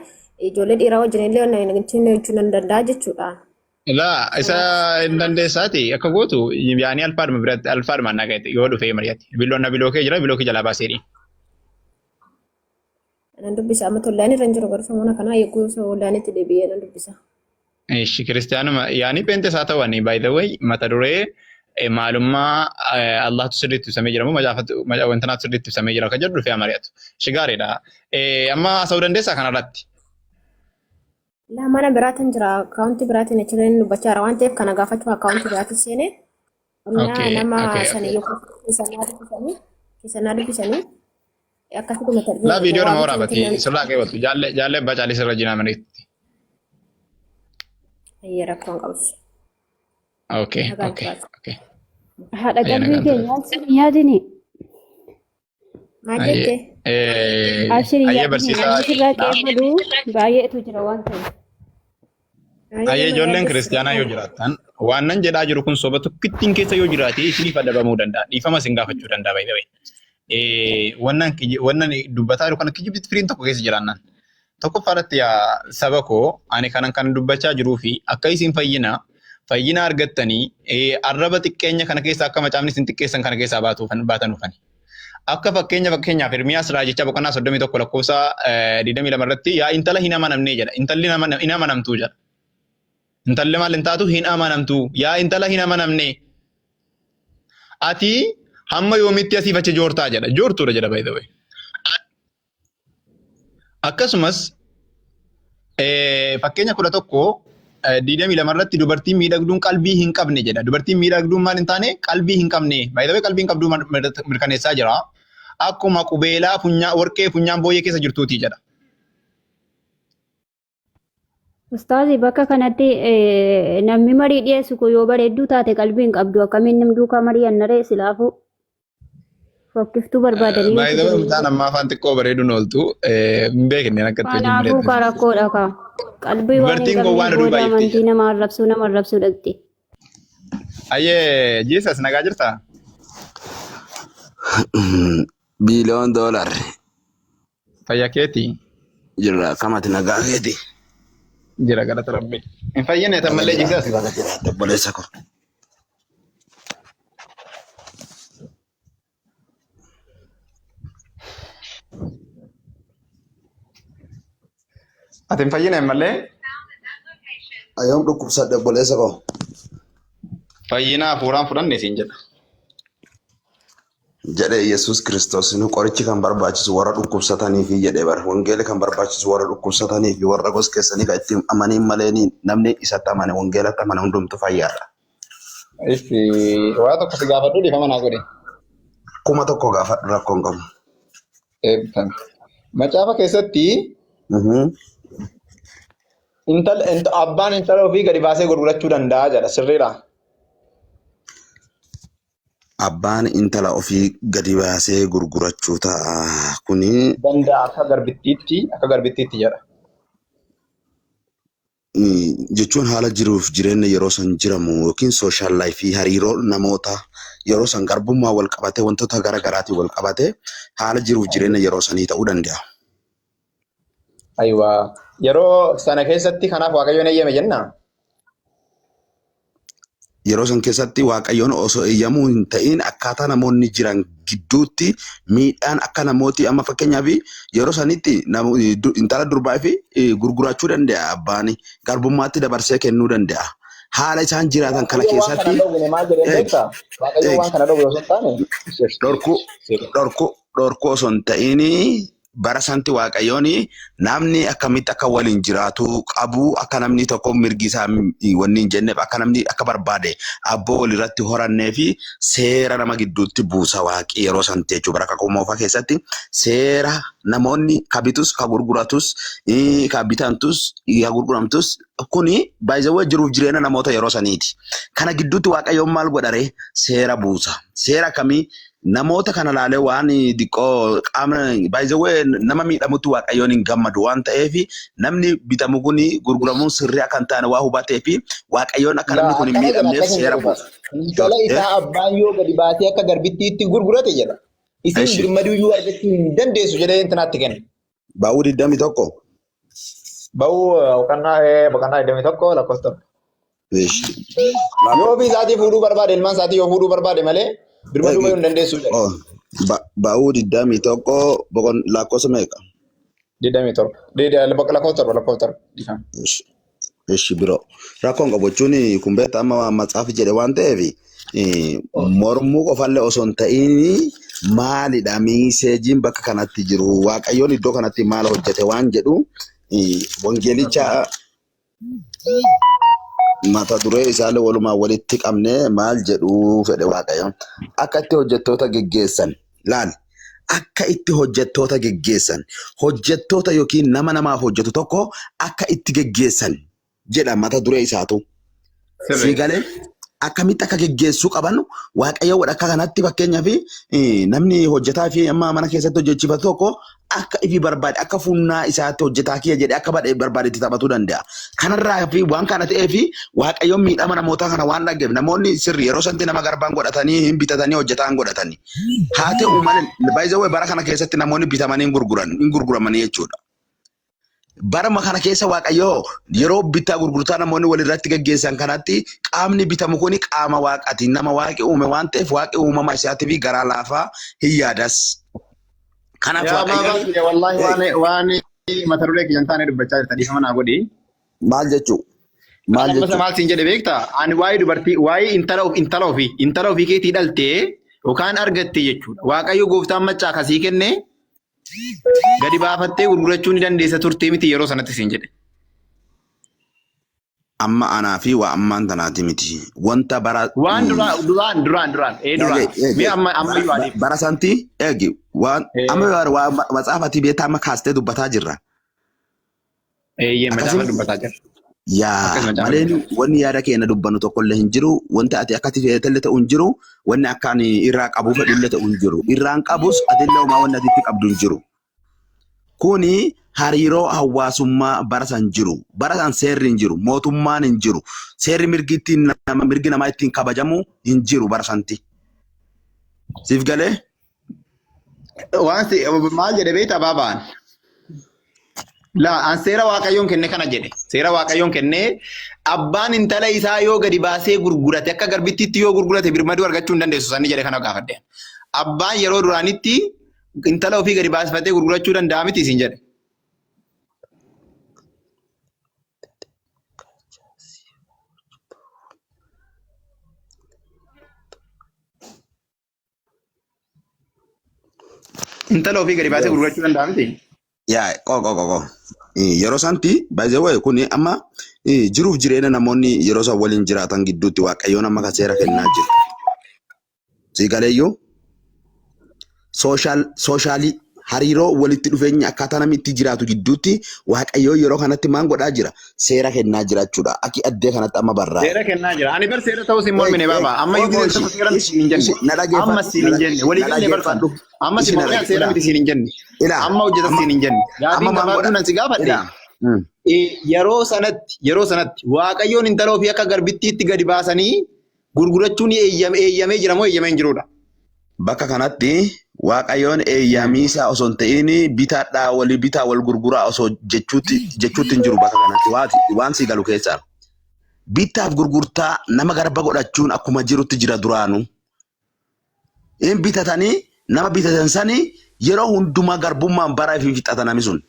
ijoollee dhiiraa wajjin illee ittiin hojjechuu nan danda'a jechuudha. Laa isa hin dandeessaati akka gootu yaanii alfaadhuma biratti alfaadhuma naa ga'e yoo dhufee mari'ate. Biloon na biloo kee jira biloo kee jalaa baaseedhi. Nan dubbisa amma tollaan irra hin jiru garuu sammuna kanaa eeguu soolaanitti deebi'ee nan dubbisa. Ishi kiristiyaanuma yaanii pheenxes haa ta'u ani by the way mata duree maalummaa Allahtu sirriitti ibsamee jira moo macaafatu wantanaatu sirriitti ibsamee jira kan jedhu dhufee haa mari'atu. Ishi gaariidha. Amma haasa'uu dandeessaa kanarratti? Laa mana biraatiin jira akkaawuntii biraatiin achirra dubbachaa jira waan ta'eef kana gaafachuuf akkaawuntii biraatiin seenee innaa nama sana yookaan keessannaa dubbisanii keessannaa dubbisanii akkasitti mata duree Laa viidiyoo nama waamicha waraabati ittiin sirraa qeebaltu jaalle jaalle abbaa caalii sirra jinaa mariitti. Ayyee rakkoon qabus. Okay Nagaan okay turaati. okay. Haadha Ayyee qalbii nagaan tura. keenya abshir hin yaadini. Maal Ayyee jette? Abshir hin ayyee yaadini. barsiisaa Namni sirraa qeebalu baay'eetu jira waan ta'eef. Ayyee ijoolleen kiristaanaa yoo jiraattan waan nan jedhaa jiru kun soba tokkittiin keessa yoo jiraate isiniif adabamuu danda'a. Dhiifama isin gaafachuu danda'a by the way. Wannan dubbataa jiru kana kijibti firiin tokko keessa jiraannan. Tokkoffaa irratti yaa saba koo, ani kanan kan dubbachaa jiruu fi akka isin fayyina argattanii arraba xiqqeenya kana keessa akka macaafni isin xiqqeessan kana keessaa baatanuufani. Akka fakkeenyaaf Ermiyaas raajicha boqonnaa 31 lakkoofsa 22 irratti yaa intala hin amanamnee jedha. Intalli hin amanamtuu jedha. Intalli maal hin taatu? Hin amanamtu. Yaa intala hin amanamne. Ati hamma yoomitti asiif achi joortaa jedha. Joortuudha jedha by the way. Akkasumas fakkeenya 11:22 irratti dubartiin miidhagduun qalbii hin qabne jedha. Dubartiin miidhagduun maal hin taane? Qalbii hin qabne. By the way, qalbii hin qabduu mirkaneessaa jira. Akkuma qubeelaa funyaa warqee funyaan booyyee keessa jirtuuti jedha. Ustaazi, bakka kanatti namni marii dhiyeessu kun yoo bareedduu taate qalbii hin qabdu, akkamiin namni duukaa mari'anna ree? Silaafuu fokkiftuu barbaadanii By the way, mucaan ammaa afaan xiqqoo bareeduun ooltu hin beekne akka itti wajjin Kanaafuu mari'atan. ka rakkoodha ka. Qalbii waan hin Dubartiin gowwaan qabneef oduu booda baay'ifti. amantii nama arrabsuu dhaqxi. Ayyee, Jesus, nagaa jirtaa? Biiliyoon doolar. Fayyaa keetii? Jirra, akkamati, nagaa keeti? Jira, galata Rabbi. Hin fayyine tammallee, Jesus? Baga jiraatte, obboleessa ko. Ati hin fayyine ammallee? Ayoom dhukkubsadhe, obboleessa ko. Fayyina hafuuraan fudhanne siin jedha. Jedhe Yesuus Kiristoos nu qorichi kan barbaachisu warra dhukkubsatanii fi jedhe bara. Wangeelli kan barbaachisu warra dhukkubsatanii fi warra gos keessanii kan itti amaniin malee namni isatti amane, wangeelatti amane hundumtu fayyaadha. Ishi waa tokko si gaafadhu, dhiifama naa godhe. 1000 gaafadhu, rakkoon qabu. Eebbifame. Macaafa keessatti abbaan intala ofii gadi baasee gurgurachuu danda'a jedha, sirriidha? Abbaan intala ofii gadi baasee gurgurachuu ta'a. Kuni Danda'a akka garbittiitti jedha. Jechuun haala jiruuf jireenya yeroo san jiramu yookiin social life, hariiroo namoota yeroo san garbummaa wal qabatee, wantoota gara garaatiin wal qabatee, haala jiruuf jireenya yeroo sanii ta'uu danda'a. Ayiwaa. Yeroo sana keessatti kanaaf Waaqayyoon eeyyame jennaa? Yeroo san keessatti Waaqayyoon osoo eeyyamuu hin ta'in akkaataa namoonni jiran gidduutti miidhaan akka namooti amma fakkeenyaaf yeroo sanitti intala durbaa fi gurgurachuu danda'a, abbaan garbummaatti dabarsee kennuu danda'a. Haala isaan jiraatan kana Waaqayyo waan kana keessatti dhowwine maal jedheen eegi beektaa? Waaqayyo eegi waan kana dhowwe osoo hin taane dhorkuu osoo hin ta'in bara santi Waaqayyoon namni akkamitti akka waliin jiraatu qabu, akka namni tokko mirgi isaa wanni hin jenneef, akka namni akka barbaade abboo walirratti horannee fi seera nama gidduutti buusa Waaqi yeroo santi jechuudha. Bara kakuu moofaa keessatti seera namoonni ka bitus, ka gurguratus, ka bitantus, ka gurguramtus, kuni baay'ee jiruuf jireenya namoota yeroo saniiti. Kana gidduutti Waaqayyoon maal godharee seera buusa? Seera akkamii? Namoota kana laalee waan xiqqoo qaama baay'ee nama miidhamutti Waaqayyoon hin gammadu waan ta'eef, namni bitamu kun gurguramuun sirrii akka hin taane waa hubatee fi Waaqayyoon akka namni kun hin Akkana jedha, miidhamneef akkas hin seera jedhu. buusa. Intala isaa abbaan yoo gadi baasee akka garbittiitti gurgurate jedha. Isin birmaduyyuu argachuu hin dandeessu jedhee intanaatti kenne. Baa'uu 21. Ba'uu boqonnaa 21 lakkoofsa 7. Eshi. Yoo ofii isaatii fuudhuu barbaade, ilmaan isaatii yoo fuudhuu barbaade malee birmaduu bayuu hin dandeessu jedha. Oh, Ba'uu 21 lakkoofsa meeqa? 27. Lakkoofsa 7, lakkoofsa 7. Dhiifama. Eshi. Eshi biroo. Rakkoon qabu jechuun kun beektaa, amma waan matsaafi jedhe waan ta'eef mormuu qofallee osoo hin ta'in maalidha messageiin bakka kanatti jiru, Waaqayyoon iddoo kanatti maal hojjete waan jedhu wangeelicha mata duree isaallee walumaa walitti qabnee maal jedhu fedhe Waaqayyoon akka itti hojjettoota geggeessan laal. Akka itti hojjettoota geggeessan, hojjettoota yookiin nama namaaf hojjetu tokko akka itti geggeessan jedha mata duree isaatu. Sii galee? Akkamitti akka geggeessuu qaban Waaqayyo akka kanatti fakkeenyaaf namni hojjetaa fi amma mana keessatti hojjechiifatu tokko akka ifi barbaade akka funnaa isaatti hojjetaa kiyya jedhee akka barbaade itti taphatuu danda'a. Kanarraa fi waan kana ta'eef Waaqayyoon miidhama namootaa kana waan dhaggeef namoonni sirri yeroo sanatti nama garbaan godhatanii hin bitatanii hojjetaan godhatanii. Haa ta'u malee by the way bara kana keessatti namoonni bitamanii hin gurguran hin gurguramanii jechuudha. Baruma kana keessa Waaqayyo yeroo bittaa gurgurtaa namoonni walirratti gaggeessan kanatti qaamni bitamu kuni qaama Waaqaati. Nama Waaqi uume waan ta'eef Waaqi uumama isaatii fi garaa laafaa hin yaadas. Kanaaf Yaa Waaqayyo baabaa kiyya wallaahi waan waan mata duree kiyya hin taane dubbachaa jirta dhiifama naa godhi. maal jechuu? Maal Amma jechuu? maal siin jedhe beektaa? Ani waa'ee dubartii waa'ee intala ofii keetii dhaltee yookaan argatte jechuudha. Waaqayyo gooftaan maccaa kasii kenne gadi baafattee gurgurachuu ni dandeessa turtee miti yeroo sanatti siin jedhe. Amma anaa fi waa ammaan tanaati miti. Wanta bara Waan duraan duraan duraan duraan ee duraan Eegi, eegi. mee amma amma iyyuu adeemu. Bara santi eegi waan amma waa matsaafatii beektaa amma kaastee dubbataa jirra. Eeyyee macaafa Akkasuma dubbataa jira. Yaa Akkas macaafa malee dubbataa. wanni yaada keenya dubbannu tokkollee hin jiru. Wanti ati akkati feetellee ta'u hin jiru. Wanni akka ani irraa qabu fedhullee ta'u hin jiru. Irraan qabus atillee homaa wanni ati itti qabdu hin jiru. Kuni hariiroo hawaasummaa bara san jiru. Bara san seerri hin jiru. Mootummaan hin jiru. Seerri mirgi ittiin nama mirgi namaa ittiin kabajamu hin jiru bara santi. Siif galee? Waan si maal jedhe beektaa baabaan? Laa an seera waaqayyoon kenne kana jedhe. Seera waaqayyoon kenne abbaan intala isaa yoo gadi baasee gurgurate akka garbittiitti yoo gurgurate birmaduu argachuu hin dandeessu sanni jedhe kana gaafadhe. Abbaan yeroo duraanitti intala ofii gadi baasifatee gurgurachuu danda'a miti isin jedhe. Intala ofii gadi baasee gurgurachuu danda'a miti. Yaa qo qo qo qo. Yeroo santi by the way kun amma jiruuf jireenya namoonni yeroo san waliin jiraatan gidduutti waaqayyoon amma kan seera kennaa jiru. Sii galeeyyuu sooshaal soshaalii hariiroo walitti dhufeenya akkaataa namni itti jiraatu gidduutti waaqayyoon yeroo kanatti maal godhaa jira? Seera kennaa jira jechuudha. Akki addee kanatti amma barraa'e. Seera kennaa jira. Ani bar seera ta'us hin mormine baaba. Amma Eeg, iyyuu eeg, tokko seera miti siin hin jenne. na dhageeffadhu. Amma siin hin jenne. Walii Na galle barfan. dhageeffadhu. Amma si Ishi na mormine seera miti siin hin jenne. Ilaa, Amma hojjetas amma siin hin jenne. amma Gaafiin maal gabaabduu godha? nan si gaafadhe. Ilaa. Yeroo sanatti Waaqayyoon intala ofii akka garbittiitti gadi baasanii gurgurachuun eeyyamee jira moo eeyyamee hin jirudha? Bakka kanatti Waaqayyoon eeyyamiisaa osoo hin ta'in bitaadhaa walii bitaa wal gurguraa osoo jechuutti hin jiru bakka kanatti waan sii galu keessaa. Bittaaf gurgurtaa nama garba godhachuun akkuma jirutti jira duraanuu. Hin bitatanii nama bitatan sanii yeroo hundumaa garbummaan bara ifin fixata namni sun.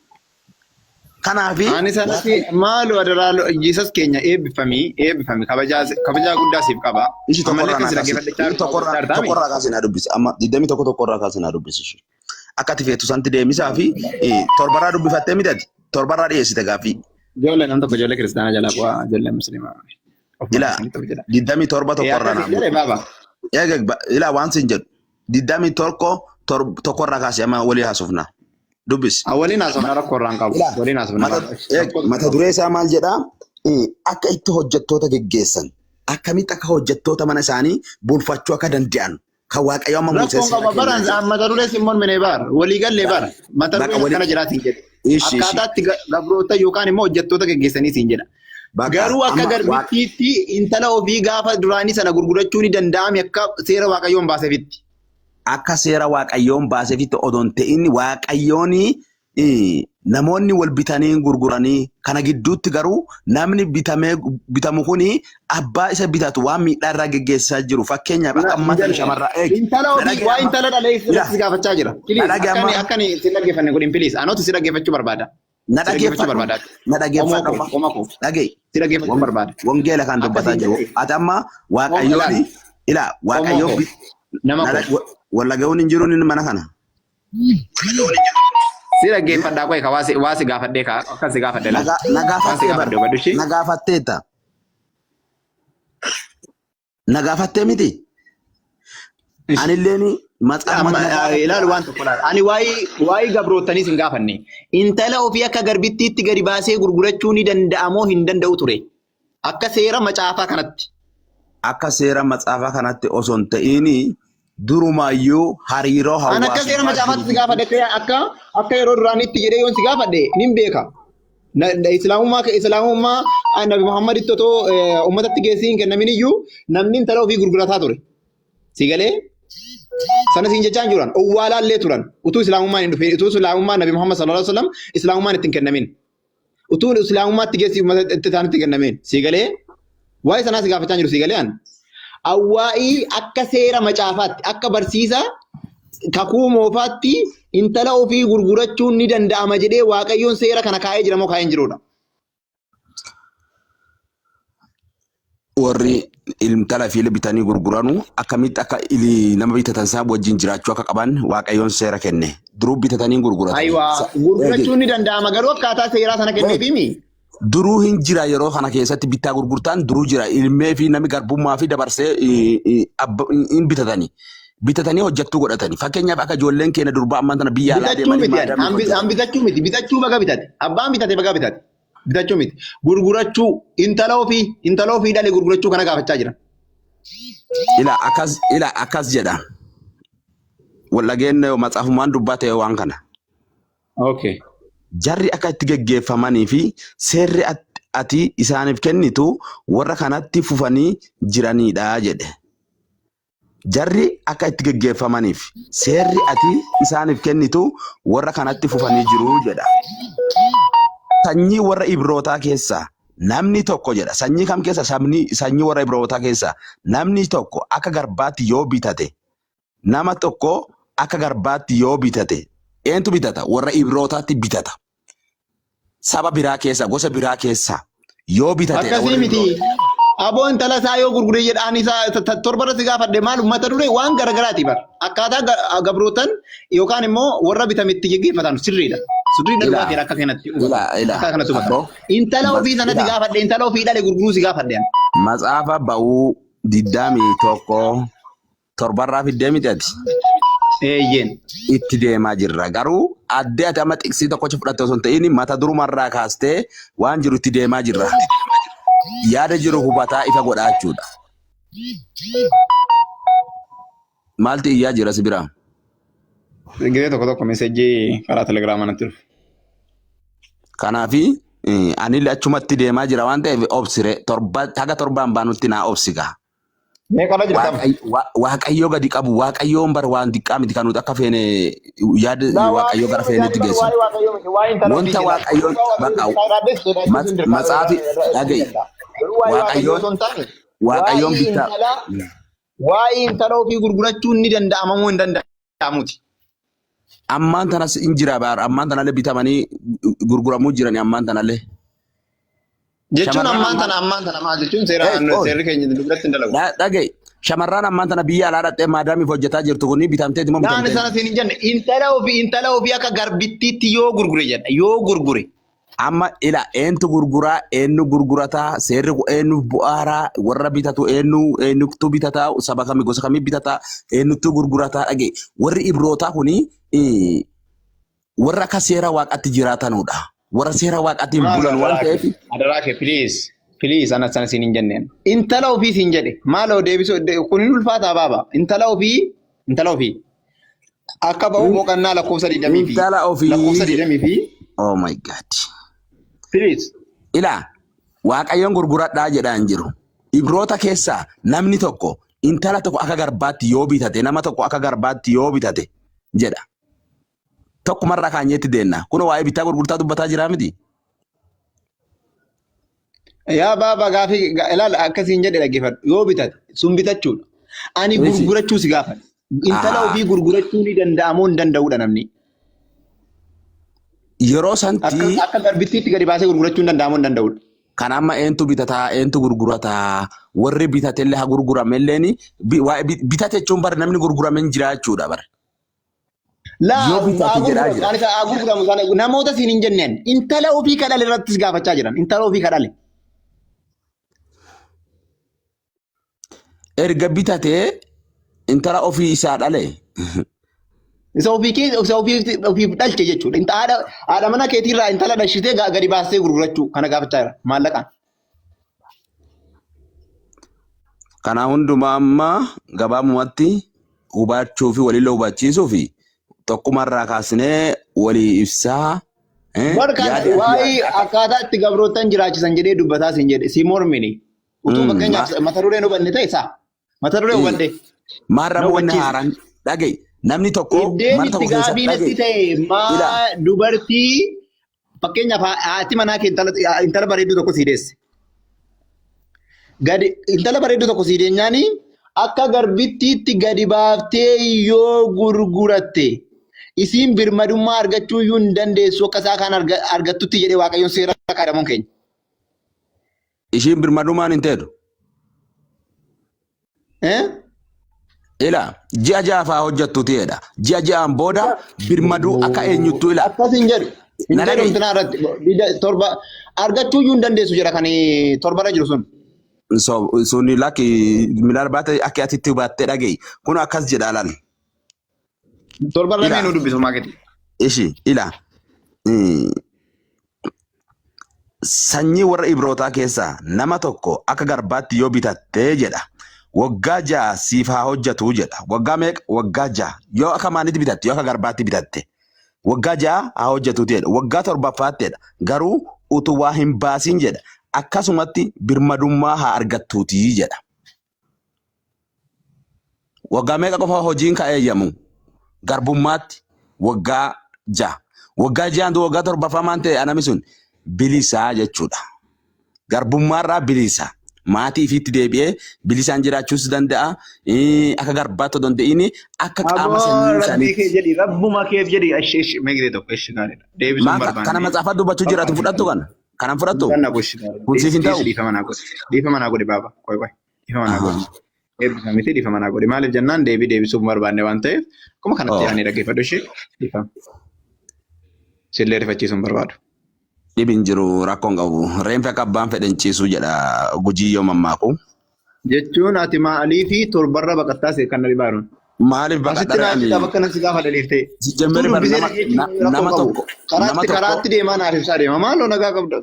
Kanaafi Ani sanatti maaloo adaraa Jesus keenya eebbifamii eebbifami kabajaa kabajaa guddaa siif qaba. Ishi Ammallee tokkorraa akka si naa kaasi. dhaggeeffachaa Ishi tokkorraa tokkorraa kaasi naa dubbisi. Amma 21 tokkorraa kaasi naa dubbisi ishee. Akka ati feetu santi deemisaa fi torbarraa dubbifattee miti ati torbarraa dhiyeessite gaaffii. Ijoollee nam tokko ijoollee kiristaanaa jalaa bu'aa ijoollee musliimaa. Ofuma Ilaa isaaniitti of jedha. 27 Ee tokkorraa akkasii naa jedhe baaba. Eega ilaa waan siin jedhu 21 tokkorraa kaasi amma walii haasofna. Dubbisi. Waliin haasofna rakkoo irraa hin qabu. Ilaa Waliin haasofna mata baaba. eeg, Rakkoo mata hin qabu. duree isaa maal jedhaa? Akka itti hojjettoota geggeessan akkamitti akka hojjettoota mana isaanii bulfachuu akka danda'an kan Waaqayyo amma Musee Rakkoon seera qaba kennaa bara jira. mata duree siin mormine bar walii gallee bar mata Baqa dureen wali akkana jiraatiin jedhe. ishi ishi Akkaataatti gabroota yookaan immoo hojjettoota geggeessanii siin jedha. baqa Garuu akka amma waaqa garbittiitti intala ofii gaafa duraanii sana gurgurachuu ni danda'ame akka seera Waaqayyoon baasefitti. Akka seera Waaqayyoon baasefitti odoo hin ta'in Waaqayyoon namoonni wal bitanii gurguranii kana gidduutti garuu namni bitamee bitamu kuni abbaa isa bitatu waan miidhaa irraa geggeessaa jiru. Fakkeenyaaf akka Hin ammaa jenne. shamarraa eegi. Intala Na ofii dhaga'i waa amma. intala dhalee Ila sirratti si gaafachaa jira. na Please dhaga'i akka amma. ani akka ani si dhaggeeffanne godhin please anooti si dhaggeeffachuu barbaada. Na Si dhaggeeffachuu dhaggeeffadhu. barbaada. Na Qomoo dhaggeeffadhu koo amma. qomoo koo Dhaga'i. si dhaggeeffachuu barbaada. Wangeela kan Akka dubbataa siin jiru. jedhe Ati amma qomoo Waaqayyoon ilaali ilaa qomoo Waaqayyoon koo nama koo wallaga'uun hin jiru inni mana kana. Si dhaggeeffadhaa qoy ka waa si gaafadhee ka akkan si gaafadhe laal. Na Waan si gaafattee bar. gaafadhe hubadhu ishii. Na gaafatteetta. Na gaafattee miti. Anilleen matsaafuma Amma na gaafatte. ilaalu waan tokko laal. Ani waa'ee gabroottaniis hin gaafanne. Intala ofii akka garbittiitti gadi baasee gurgurachuu ni danda'a moo hin danda'u ture? Akka seera macaafaa kanatti. Akka seera matsaafaa kanatti osoo hin ta'in durumaayyuu hariiroo An akka seera hawaasummaa macaafaatti jiru si gaafadhe akka yeroo duraanitti jedhee yoon si gaafadhe nin beeka. Islaamummaa Nabi Muhammaditti otoo uummatatti geessii hin kennamin iyyuu namni intala ofii gurgurataa ture. Si galee sana siin jechaa hin jiran owwaalaallee turan utuu islaamummaan hin dhufin utuu islaamummaan Nabi Muhammad sallallahu alaihi wasallam islaamummaan itti hin kennamin. Utuu islaamummaatti geessi uummata itti isaanitti kennameen sii galee waa'ee sanaa si gaafachaa jiru sii galee an. Awwaa'ii akka seera macaafaatti akka barsiisa kakuu moofaatti intala ofii gurgurachuun ni danda'ama jedhee Waaqayyoon seera kana kaa'ee jira moo kaa'ee hin jiruudha. Warri intala fi bitanii gurguranu akkamitti akka nama bitatan isaa wajjin jiraachuu akka qaban Waaqayyoon seera kenne. Duruu bitatanii gurguratanii. Ayiwaa gurgurachuun ni danda'ama garuu akkaataa seeraa sana kenneefiimi. Duruu hin jira yeroo kana keessatti bittaa gurgurtaan duruu jira. Ilmee fi namni garbummaa fi dabarsee hin bitatanii. Bitatanii hojjettuu godhatanii. Fakkeenyaaf akka ijoolleen keenya durbaa ammaan tana biyya alaa Bitachuu deemanii miti ani. maadaamii hojjetan. An bitachuu miti. Bitachuu baga bitate. Abbaan bitate baga bitate. Bitachuu miti. Gurgurachuu intala ofii dhale gurgurachuu kana gaafachaa jira. Ila akkas jedha. Wal dhageenye matsaafumaan dubbate waan kana. Okay. Jarri akka itti geggeeffamanii fi seerri ati isaaniif kennitu warra kanatti fufanii jiranidha jedhe. Jarri akka itti geggeeffamaniif seerri ati isaaniif kennitu warra kanatti fufanii jiru jedha. Sanyii warra Ibrootaa keessaa namni tokko jedha. Sanyii kam keessa? Sanyii warra Ibrootaa keessaa namni tokko akka garbaatti yoo bitate, nama tokko akka garbaatti yoo bitate, eentu bitata? Warra Ibrootaatti bitata. Saba biraa keessa, gosa biraa keessa yoo bitate Akkasii warra miti. Ibroota. Aboo intala isaa yoo gurgure jedhaan isaa torbarra si gaafadhe maal mata duree waan garagaraati bar. Akkaataa gabrootan yookaan immoo warra bitametti geggeeffatan sirriidha. Sirriidha Ilaa, dhugaatiin akka kanatti hubatan. ilaa, ilaa. Akka kanatti hubatan. Aboo, Intala ofii sanatti ilaa. gaafadhe intala ofii dhale gurguruu si gaafadhe. Matsaafa ba'uu 21:7rraa fiddee miti ati. Eeyyeen. Itti deemaa jirra. Garuu addee ati amma xiqsii tokkocha fudhatte osoo hin ta'in mata durumarraa kaastee waan jiru itti deemaa jirra. Yaada jiru hubataa ifa godhaa jechuudha. Maaltu iyyaa jira si biraa? Gizee tokko tokko meesejii karaa telegiraamaa natti dhufu. Kanaafi anillee achumatti deemaa jira waan ta'eef obsire torba haga torbaan baanutti naa obsiga. Meeqarra jirtam? Waaqayyoo gadi qabu Waaqayyoon bar waan xiqqaa miti kan nuti akka feene yaada Laa Waaqayyoo gara waaqayyo feenetti yaadi geessu. waa'ee waaqayyoo miti waa'ee intala ofii Wanta jedha. Waaqayyoon Dhugaa bakka waaqayyo sodaadhes sodaachuus hin dirqama matsaafi dhaga'i. danda'a. Garuu waa'ee waaqayyoo Waaqayyoon osoo hin taane Waaqayyoon waa'ee bittaa intalaa waa'ee intala ofii gurgurachuun ni danda'ama moo hin danda'amuti? Ammaan tanas hin jira baar ammaan tanallee bitamanii gurguramuu jirani ammaan tanallee. Jechuun Shamarran ammaan ammaan tana ammaan tana maal jechuun seera Hey, oi. seerri keenya duratti hin dalagu. Dhaga'i. Shamarran ammaan tana biyya alaa dhaqxee maadaamiif hojjetaa jirtu kuni bitamteeti moo Naan bitamtee? sana siin hin jenne intala ofii akka garbittiitti yoo gurgure jedha yoo gurgure. Amma ila eentu gurguraa eenyu gurgurataa seerri kun eenyuuf bu'aaraa warra bitatu eenyu eenyutu bitataa saba kami gosa kamii bitataa eenyutu gurgurataa dhage warri Ibrootaa kuni warra akka seera waaqatti jiraatanudha. Warra seera waaqaatiin Maal bulan waan adaraa ta'eef kee adaraa kee please please ana sana siin hin jenneen. Intala ofii siin jedhe maaloo deebisuu kun hin ulfaataa baaba intala ofii akka ba'u boqonnaa lakkoofsa 20 fi intala ofii lakkoofsa 20 fi oh my God. Please. Ilaa Waaqayyoon gurguradhaa jedhaa hin jiru. Ibroota keessaa namni tokko intala tokko akka garbaatti yoo bitate nama tokko akka garbaatti yoo bitate jedha. Tokkumarraa kaanyeetti deenna. Kun waa'ee bittaa gurgurtaa dubbataa jiraa miti. Yaa baaba gaafii ilaala akkasiin jedhe dhaggeeffadhu yoo bitate sun bitachuudha. Ani Miti. gurgurachuu si gaafadhe. Intala ofii gurgurachuu ni danda'a moo hin danda'uudha namni. Yeroo Akka santi akka garbittiitti gadi baasee gurgurachuu hin danda'amu hin danda'uudha. Kan amma eentu bitataa eentu gurgurataa warri bitatellee haa gurguramelleen waa'ee bitate jechuun bar namni gurgurame hin jira jechuudha bar. Laa Yoo bitate haa jedhaa gurguramu jira. isaan isa haa gurguramu isaan namoota siin hin jenneen intala ofii kadhale irrattis gaafachaa jiran intala ofii kadhale. Erga bitatee intala ofii isaa dhale. Isa ofii kee isa ofii ofiif dhalche jechuudha. Inta haadha mana keetiirraa intala dhalchitee gadi baastee gurgurachuu kana gaafachaa jira maallaqaan. Kana hundumaa amma gabaabumatti hubachuu fi walillee hubachiisuu fi tokkumarraa kaasnee walii ibsaa Bar kan yaadi ati waa'ee yaadde akka akkaataa itti gabrootan jiraachisan jedhee dubbataa siin jedhe si mormini. Utuu fakkeenyaaf mata dureen hubanne ta'e isaa. Mata duree hubadhe. Maarra Na wanni hubachiisi. haaraan dhaga'i. Namni tokko Iddeen mana itti tokko keessa gaabii natti dhaga'i. ta'e Ila maa dubartii fakkeenyaaf haati manaa kee intala bareedduu tokko sii deesse. Gadi intala bareedduu tokko sii deenyaani akka garbittiitti gadi baaftee yoo gurguratte isiin birmadummaa argachuu iyyuu hin dandeessu akka isaa kan argattutti jedhee Waaqayyoon seera kaadamuun keenya. Ishiin birmadummaan hin teetu. Eh? Ila ji'a ja'aaf haa hojjettu ta'edha. Ji'a ja'aan booda birmaduu akka eenyuttuu ila. Akkas hin jedhu. Hin Na jedhu dhaga'i. intinaa irratti. 27 argachuu iyyuu hin dandeessu jedha kan torbarra jiru sun. So, suni lakki midhaan baate akka atitti hubattee dhaga'i. Kun akkas jedha laal. Torbarra Ila mee nu dubbisu maaketi. ishi ila. Sanyii warra Ibrootaa keessaa nama tokko akka garbaatti yoo bitattee jedha. Waggaa 6 siif haa hojjetu jedha. Waggaa meeqa? Waggaa 6. Yoo akka maalitti bitatte? Yoo akka garbaatti bitatte. Waggaa 6 haa hojjetuuti jedha. Waggaa torbaffaatti jedha. Garuu utuu waa hin baasiin jedha. Akkasumatti birmadummaa haa argattuuti jedha. Waggaa meeqa qofa hojiin ka eeyyamu? Garbummaatti waggaa 6. Waggaa ja'aan waggaa torbaffaa maan ta'e anami sun bilisaa jechuudha. Garbummaarraa bilisa. Maatii ifiitti deebi'ee bilisaan jiraachuus danda'a. Akka garbaatti odoo hin ta'in akka qaama Aboo sanyii rabbii isaaniitti. kee jedhi rabbuma keef jedhi ishi ishi meeqee tokko ishi gaariidha. Deebisuun Maan kana barbaanne. matsaafa dubbachuu jiraatu fudhattu kana? Kanan fudhattu? Kan na goshi gaariidha. Kun siif hin ta'u? Dhiifama naa godhi. Dhiifama naa godhi baaba. Qoy qoy. Dhiifama naa godhi. Eebbifamiti dhiifama naa godhi. Maaliif jennaan deebii deebisuuf barbaanne waan ta'eef akkuma kanatti Oh. yaanii dhaggeeffadhu ishee dhiifama. Sillee rifachiisuun barbaadu. Dhibin jiru rakkoon qabu. Reenfi akka abbaan fedhen ciisu jedha Gujii yoo mammaaku. Jechuun ati maalii fi torbarra baqattaa see kan na dhibaaruun. Maaliif Asitti baqadha naa ani ibsitaa bakka nan si gaafa dhaliiftee. jijjiirri Utuu bar dubbisee nama dhageetti na- rakkoo nama qabu. tokko nama Karaatti tokko karaatti deemaa naaf ibsaa deema. Maaloo nagaa qabda.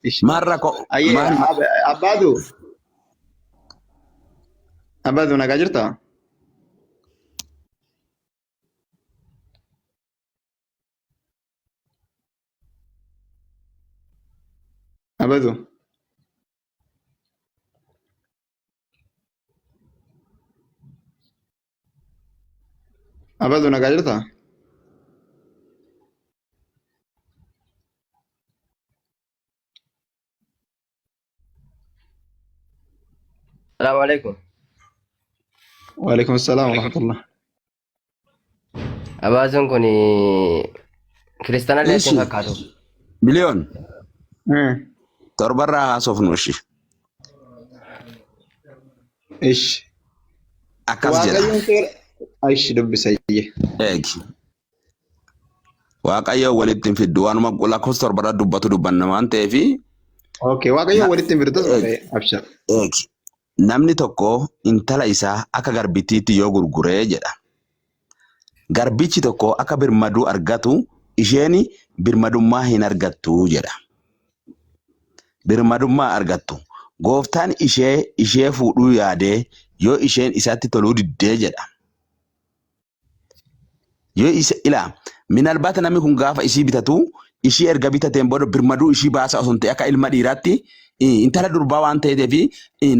Ishi. maal rakkoo Ayyee maal abbaatu. Abbaatu nagaa jirtaa? Abbaatu. Abbaatu nagaa jirtaa? Salaamu alaikum. Waalaikum salaam wa rahmatullah. Abaasuun kun kiristaana illee Ishi hin fakkaatu. Biliyoon torbarraa haasofnu ishi Ish. akkas jedha. Waaqayyoon seera. Ishi dubbisa iyyee. Eegi. Waaqayyo walitti hin fiddu waanuma lakkoofsa torbarraa dubbatu dubbanna waan ta'eef Okay, Waaqayyoon walitti hin fiddu eegi ta'e abshar. eegi. Namni tokko intala isaa akka garbittiitti yoo gurguree jedha. Garbichi tokko akka birmaduu argatu isheen birmadummaa hin argattu jedha. Birmadummaa argattu. Gooftaan ishee ishee fuudhuu yaadee yoo isheen isatti toluu diddee jedha. Yoo isa ilaa minalbaata namni kun gaafa ishii bitatu ishii erga bitateen booda birmaduu ishii baasa osoo hin ta'e akka ilma dhiiraatti intala durbaa waan ta'eef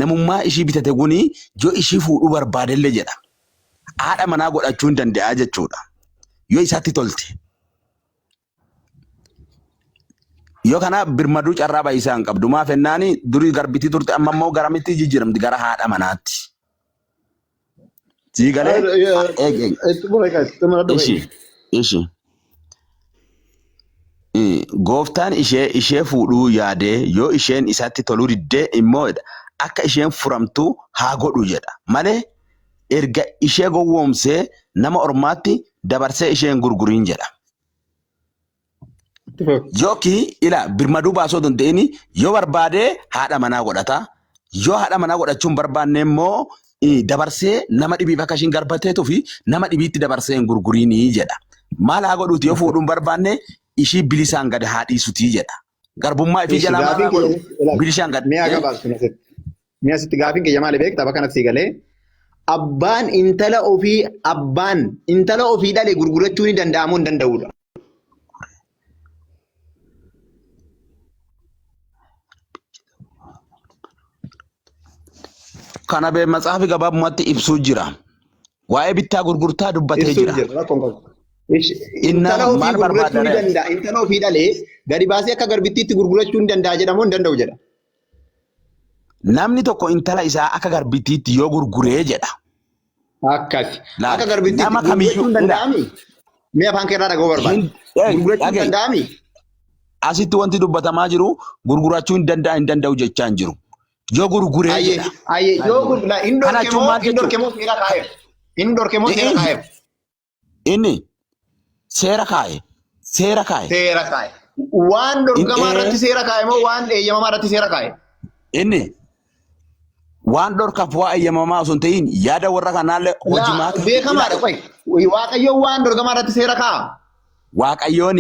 namummaa ishii bitate kuni yoo ishii fuudhuu barbaadellee jedha. Haadha manaa godhachuu hin danda'a jechuudha. Yoo isatti tolte. Yoo kana birmaduu carraa baay'isaa hin qabdu. Maaf jennaani durii garbitii turte amma immoo garamitti jijjiiramti gara haadha manaatti. Sii galee eeg eeg. Ishi ishi. Gooftaan ishee ishee fuudhuu yaadee yoo isheen isatti toluu diddee immoo jedha, akka isheen furamtu haa godhu jedha malee erga ishee gowwoomsee nama ormaatti dabarsee ishee hin gurguriin jedha. Yookiin ila birmaduu baasuu osoo hin ta'in yoo barbaade haadha manaa godhata. Yoo haadha manaa godhachuu hin barbaanne immoo dabarsee nama dhibiif akka ishiin garbateetuu fi nama dhibiitti dabarsee hin gurguriinii jedha. Maal haa godhuuti yoo fuudhuu hin barbaanne ishii bilisaan gad haa dhiisutii jedha. Garbummaa ifii Ishi jalaa maal gaafiin haa godhu? kiyya Bilisaan gad mi'a gabaabsina sitti. Mee asitti gaafiin kiyya maali beektaa bakka kanatti sii galee. Abbaan intala ofii abbaan intala ofii dhale gurgurachuu ni danda'a moo hin danda'udha? Kana bee matsaafi gabaabumatti ibsuu jira. Waa'ee bittaa gurgurtaa dubbatee Ibsuu jira. jira rakkoon qabu. Inna Intala ofii maal gurgurachuu barbaada ni ree? danda'a. Intala ofii dhalee gadi baasee akka garbittiitti gurgurachuu ni danda'a jedhamoo hin danda'u jedha. Namni tokko intala isaa akka garbittiitti yoo gurguree jedha. Akkasi. Laal, Akka garbittiitti nama gurgurachuu kamiyyuu hin ila danda'ami? Mee afaan kee irraa dhaga'uu barbaada. hin eh, Gurgurachuu hin dhaga'i. danda'ami? Asitti wanti dubbatamaa jiru gurgurachuu hin danda'a hin danda'u jechaa hin jiru. Yoo gurguree Ayyee jedha. ayyee yoo gurgura hin Kana dhorke jechuun moo maal hin jechuu? dhorke moo seera kaa'eef? Hin dhorke moo seera kaa'eef? Inni seera kaa'e. Seera kaa'e. Seera kaa'e. Waan dhorkamaa irratti seera kaa'e moo waan eeyyamamaa irratti seera kaa'e? Inni waan dhorkaaf waa eeyyamamaa osoo hin ta'in yaada warra kanaallee Laa hojimaata beekamaadha qoy. Waaqayyo waan dhorkamaa irratti seera kaa'a. Waaqayyoon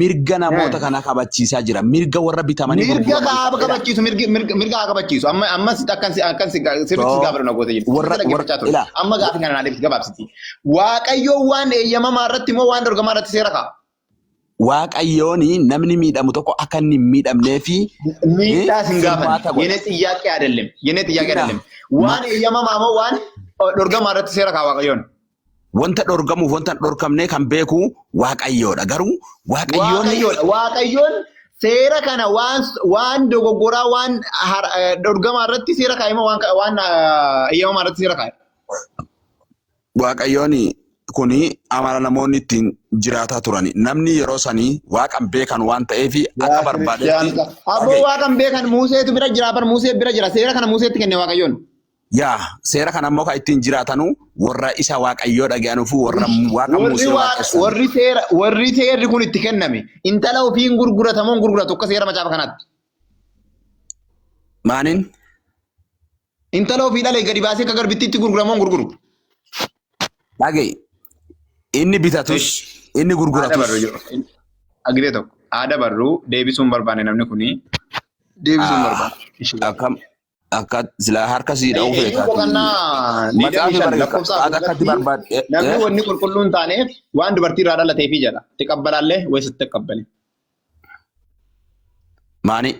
mirga namoota kanaa kabachiisaa jira. Mirga warra bitamanii Mirga gurguramanii. haa kabachiisu mirgi mirga mirga haa kabachiisu. Amma amma si akkan si akkan si sirriitti si gaafadhu na gootee jirti. Warra Sirriitti warra dhaggeeffachaa ture. ilaa Amma gaafii kana naa deebisi gabaabsiti. Waaqayyo waan eeyyamamaa irratti moo waan dhorkamaa irratti seera kaa'a? Waaqayyoon namni miidhamu tokko akka inni hin miidhamnee fi Miidhaas hin gaafanne. furmaata godha. Yene xiyyaaqee አይደለም. Yene xiyyaaqee Ila አይደለም. Waan eeyyamamaa moo waan dhorkamaa irratti seera kaa'a Waaqayyoon? Wanta dhorkamuuf wanta hin dhorkamne kan beeku Waaqayyoodha. Garuu Waaqayyoon Waaqayyoodha. Waaqayyoon seera kana waan waan dogoggoraa waan dhorkamaa irratti seera kaa'e moo waan waan eeyyamamaa irratti seera kaa'e? Waaqayyoon kuni amala namoonni ittiin jiraataa turani. Namni yeroo sanii waaqan beekan waan ta'eef akka barbaadetti Aboo waaqan beekan Museetu bira jira bar Musee bira jira seera kana Museetti kenne Waaqayyoon. Yaa seera kana immoo kan ittiin jiraatanu warra isa Waaqayyoo dhaga'anuu fi warra waaqa Warri Musee waaqa waaqessan. warri seera warri seerri kun itti kenname intala ofiin gurguratamoo hin gurguratu akka seera macaafa kanaatti. Maaniin? Intala ofii dhalee gadi baasee akka garbittiitti gurguramoo hin gurguru. Dhaga'i. Inni bitatus inni Haadha gurguratus. barru jiru. Agiree tokko haadha barru deebisuu hin barbaanne namni kuni deebisuu hin barbaanne. Akkam akka silaa harka sii dha'uu Eeyyuu feetaati. boqonnaa digdamii Matsaafi shan bara lakkoofsa afur akkatti irratti barbaadde. namni wanni qulqulluu hin taaneef waan dubartii irraa dhalateefi jedha. Tiqabbalaallee wayis itti qabbale. Maani?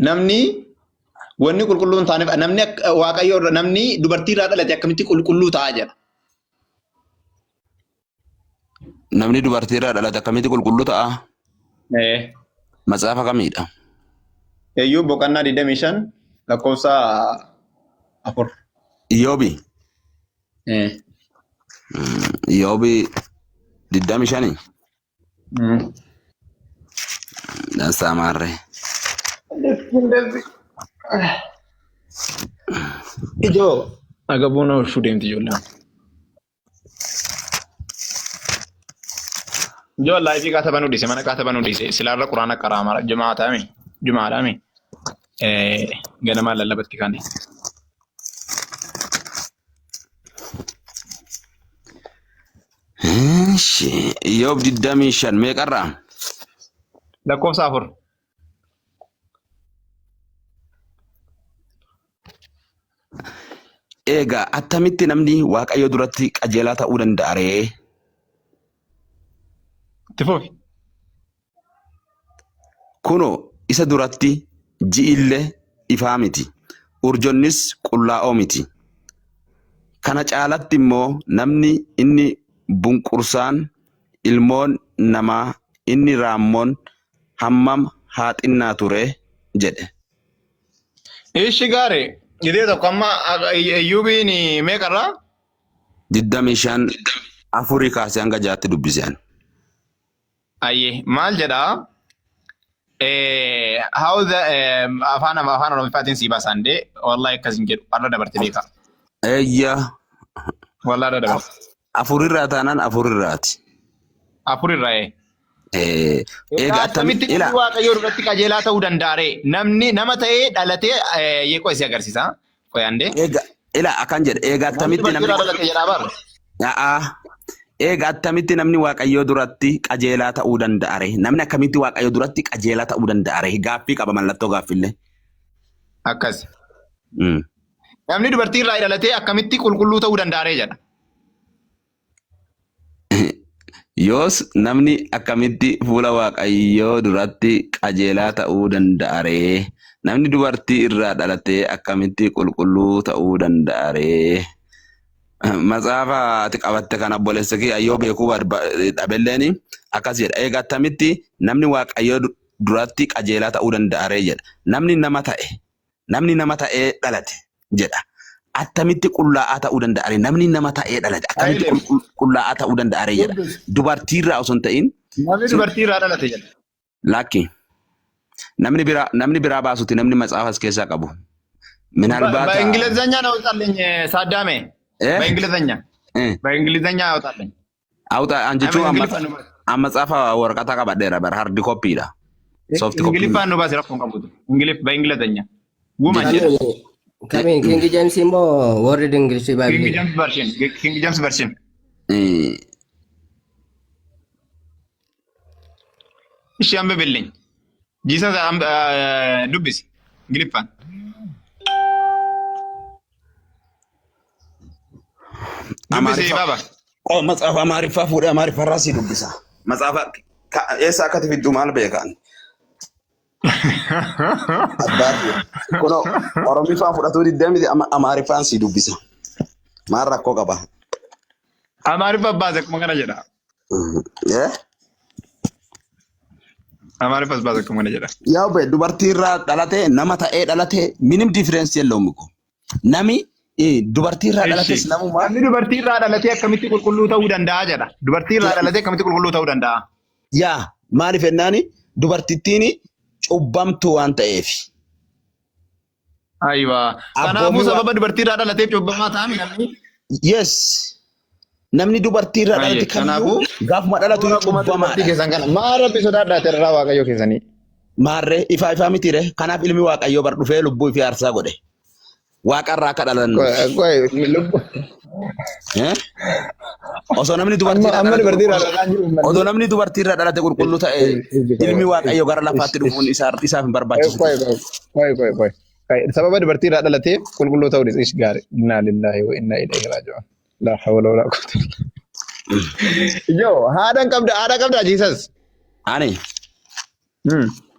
Namni wanni qulqulluu hin taaneef namni waaqayyo irra namni dubartii irraa dhalate akkamitti qulqulluu ta'a jedha. Namni dubartii irraa dhalate akkamitti qulqulluu ta'a? Eh. Matsaafa kamiidha? Eeyyuu boqonnaa 25 lakkoofsa 4. Iyyoobi. Eh. Iyyoobi 25. Dansaa maarree. Ijoo agabuun oolchuu deemti ijoolleen. Ijoo laayifii qaata banuu dhiise mana qaata banuu dhiise silaarra quraana qaraama jumaa ta'ame jumaadhaame ganamaan lallabatti kaane. Ishi, Iyyoob 25 meeqarraa? Lakkoofsa 4. Egaa attamitti namni Waaqayyo duratti qajeelaa ta'uu danda'a ree? Itti fufi. Kunoo, isa duratti ji'i illee ifaa miti, urjonnis qullaa'oo miti. Kana caalatti immoo namni inni bunqursaan, ilmoon namaa inni raammoon hammam haa xinnaatu ree? jedhe. Ishi gaari gidee tokko amma Iyyuubiin meeqarraa? 25 afurii kaasee hanga jaatti dubbise ani. Ayyee maal jedhaa? How the afaan afaan Oromiffaatiin sii baasaan dee wallahi akkas hin jedhu har'a dabarte beekaa. Eeyya Wallahi har'a dabarte. afurirraa taanaan afurirraati. Afurirraa ee. Eega Egaa attamitti attamitti ila namni Waaqayyoo duratti qajeelaa ta'uu danda'a ree? Namni nama ta'ee dhalatee yeeqoo isii agarsiisa. Qoyandee. Eega ila akkan jedhe eega Namni attamitti dubartii namni irraa dhalate jedhaa bar. A'aa. Eega attamitti namni Waaqayyoo duratti qajeelaa ta'uu danda'a ree? Namni akkamitti Waaqayyoo duratti qajeelaa ta'uu danda'a ree? Gaaffii qaba mallattoo gaaffiillee. Akkas. Namni dubartii irraa dhalatee akkamitti qulqulluu ta'uu danda'a ree jedha. Yoos namni akkamitti fuula Waaqayyoo duratti qajeelaa ta'uu danda'a ree? Namni dubartii irraa dhalatee akkamitti qulqulluu ta'uu danda'a ree? Matsaafa ati qabatte kana obboleessa kee ayyoo beekuu dhabelleen akkas jedha. Egaa attamitti namni Waaqayyoo duratti qajeelaa ta'uu danda'a ree jedha. Namni nama ta'e, namni nama ta'ee dhalate jedha. Attamitti qullaa'aa ta'uu danda'a ree? Namni nama ta'ee dhalate akkamitti Hayileef. qullaa'aa ta'uu danda'a ree jedha. Dubartiirraa osoo hin ta'in Namni dubartii irraa dhalate jedha. Lakki. Namni biraa baasuti namni matsaafa as keessaa qabu. Minaalbaata. በእንግሊዘኛ ነው አውጣልኝ ሳዳሜ። Eh? በእንግሊዘኛ Eh. በእንግሊዘኛ አውጣልኝ። Awuxa an jechuun Amma amma amma matsaafa waraqata qabadheera bara hard copy dha. Soft copy. እንግሊፋን ነው ባስ ረኮን ቀቡት እንግሊፍ በእንግሊዘኛ ውመን jedha. Kamiin King James immoo World English King Bible. James version, King James version. እሺ አንብብልኝ። Jesus dubbisi Ingiliffaan. Dubbisi Amaariffa. baaba. Oh, matsaafa Amaariffaa fuudhee Amaariffarraa si dubbisa. Matsaafa eessa akka ati fiddu maal beekan? Abbaa kiyya. Kunoo Oromiffaa fudhatuu diddee miti amma Amaariffaan si dubbisa. Maal rakkoo qaba? Amaariffa baase akkuma kana jedha. Eh? Amaariffas baase akkuma kana jedha. Yaa obbe dubartii irraa dhalate nama ta'ee dhalate minim difference የለውም እኮ. Nami dubartii irraa dhalates namuma. Namni dubartii irraa dhalatee akkamitti qulqulluu ta'uu danda'a jedha. Dubartii irraa dhalatee akkamitti qulqulluu ta'uu danda'a? Yaa maaliif jennaani dubartittiin cubbamtuu waan ta'eef. Ayiwa. Kanaafuu Abboomi sababa dubartii irraa dhalateef cubbamaa ta'ami namni. Yes. Namni dubartii irraa dhalate kamiyyuu Kanaafuu gaafuma dhalatu dubartii cubbamaadha. keessan kana maa rabbi sodaadhaa irraa waaqayyo keessanii. Maarree ifaa ifaa mitiire kanaaf ilmi waaqayyoo bar dhufee lubbuu ifii aarsaa godhe. Waaqarraa akka dhalannuuf. Eh? Osoo namni dubartii irraa Amma dhalate dubartii irraa qulqulluu dhalataa jiru osoo namni dubartii irraa dhalate qulqulluu ta'e ilmi waaqayyoo gara lafaatti dhufuun isaaf hin barbaachisu. Qoy qoy qoy qoy. Sababa dubartii irraa dhalateef qulqulluu ta'uu dhiis gaarii. Innaa lillaahi wa innaa ilayhi raaji'uun. Laa hawla walaa quwwata illaa billah. Yoo haadha hin qabda haadha qabda Jesus. Ani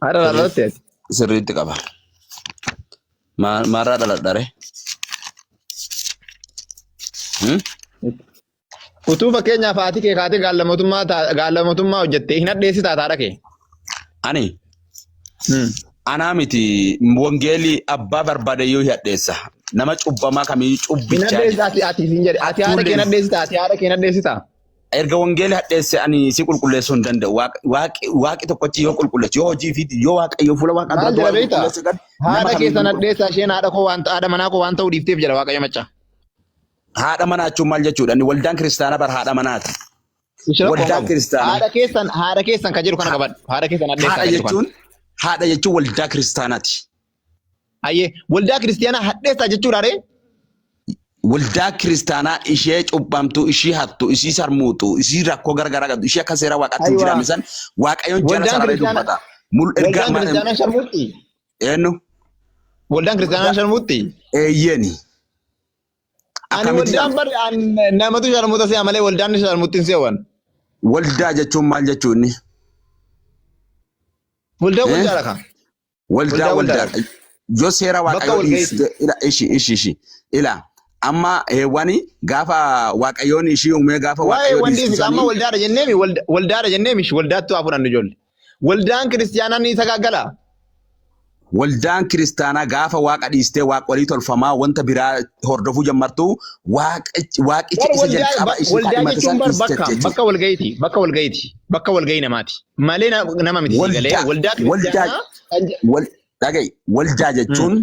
Haadha irraa dhalatte ati. sirriitti qaba. Maarraa dhaladha ree? Utuu fakkeenyaaf haati kee kaatee gaala mootummaa hojjettee hin hadheessitaa haadha kee. Ani anaa miti wangeelli abbaa barbaade yoo hadheessa. Nama cubbamaa kamiyyuu Hin cubbichaa hadheessitaa ati ati siin jedhe ati haadha kee hin hadheessitaa ati haadha kee hin hadheessitaa. Erga wangeelli hadheesse ani si qulqulleessuu hin danda'u. Waaqi tokkochi yoo qulqulleessu yoo hojii fi yoo waaqayyo fuula waaqa Maal duratti jedha waan beektaa? qulqulleesse gad nama Haadha kamiyyuu keessan hadheessaa isheen haadha koo waan haadha manaa koo waan ta'uu dhiifteef jedha waaqayyo macca. Haadha manaa jechuun maal jechuudha? Inni waldaan kiristaanaa bar haadha manaati. Ishee rakkoo Waldaan qabu. kiristaanaa. Haadha keessan kan jedhu kana qabadhu. Haadha keessan hadheessaa Haadha kan jedhu kana. jechuun haadha jechuun waldaa kiristaanaati. Ayyee waldaa kiristaanaa hadheessaa jechuudha ree? Waldaa kiristaanaa ishee cubbamtu, ishii hattu, ishii sarmuutu, ishii rakkoo garagaraa qabdu, ishii akka seera waaqaatti hin Ayiwaa. jiraanne san waaqayyoon jala Waldaan sararee kiristaanaa dubbata. Mul erga waldaan kiristaanaa sharmuutti. eenyu Waldaan kiristaanaa sharmuutti. eeyyeeni. Ani Akkamitti waldaan bari an namatu sharmuuta si'a malee waldaan sharmuutti hin se'an. Waldaa jechuun maal jechuun? Waldaa Eh? waldaadha kan. Waldaa Waldaa waldaa. waldaadha. Yoo seera Bakka waaqayyoo walga'iiti. dhiiste ila ishi ishi ishi ila amma heewwani gaafa waaqayyoon ishii uumee gaafa Waa'ee waaqayyoo wanti dhiistu amma sanii waldaadha jenneemi waldaadha jenneemi waldaatti waa fudhannu ijoollee. Waldaan kiristaanaa ni sagaagala. Waldaan kiristaanaa gaafa waaqa dhiistee waaqolii tolfamaa wanta biraa hordofuu jammartu waaqicha Bar isa waldaa jalqaba ishii waldaa kaadhimate jechuun san bar dhiiste bakka jechuudha. bakka walga'iiti bakka walga'iiti bakka walga'ii namaati malee nama miti sii galee Waldaa waldaa waldaa kiristaanaa kan wal dhaga'i waldaa jechuun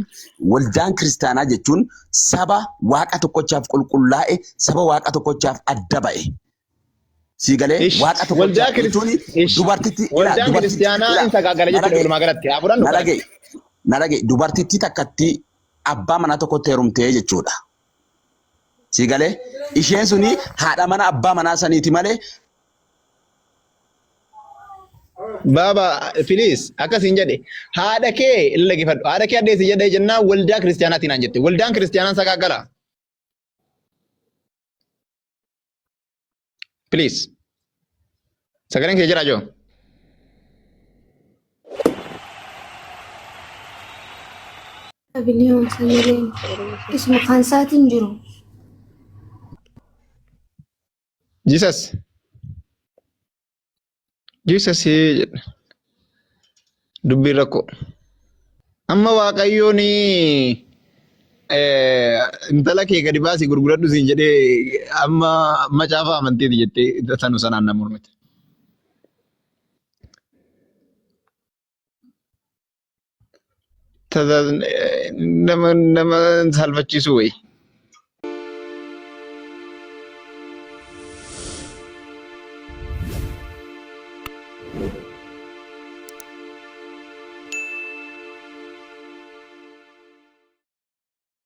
waldaan kiristaanaa jechuun saba waaqa tokkochaaf qulqullaa'e saba waaqa tokkochaaf adda ba'e. Sii galee Ish waaqa waldaa tokkochaaf jechuun ish dubartitti ila waldaan dubartitti kiristaanaa ila in sagaagala na jechuudha dhaga'i walumaa galatti haa fudhannu na kana. dhaga'i na dhaga'i dubartittii takkatti abbaa manaa tokkotti heerumtee jechuudha. Si galee isheen suni haadha mana abbaa manaa saniiti malee. Baaba please akkasiin jedhe haadha kee dhaggeeffadhu haadha kee addeessi jedhee jennaan waldaa kiristaanaatiin naan jette waldaan kiristaanaan sagaagala. Please. Sagaleen kee jira joo. Biliyoon sagaleen isuma kan isaatiin jiru. Jesus. Jesus jedhe. Dubbiin rakkoo. Amma Waaqayyoon intala kee gadi baasii gurguradhu siin jedhee amma macaafa amantiiti jettee sanu sanaan na mormite. Nama nama salphachiisu wayi.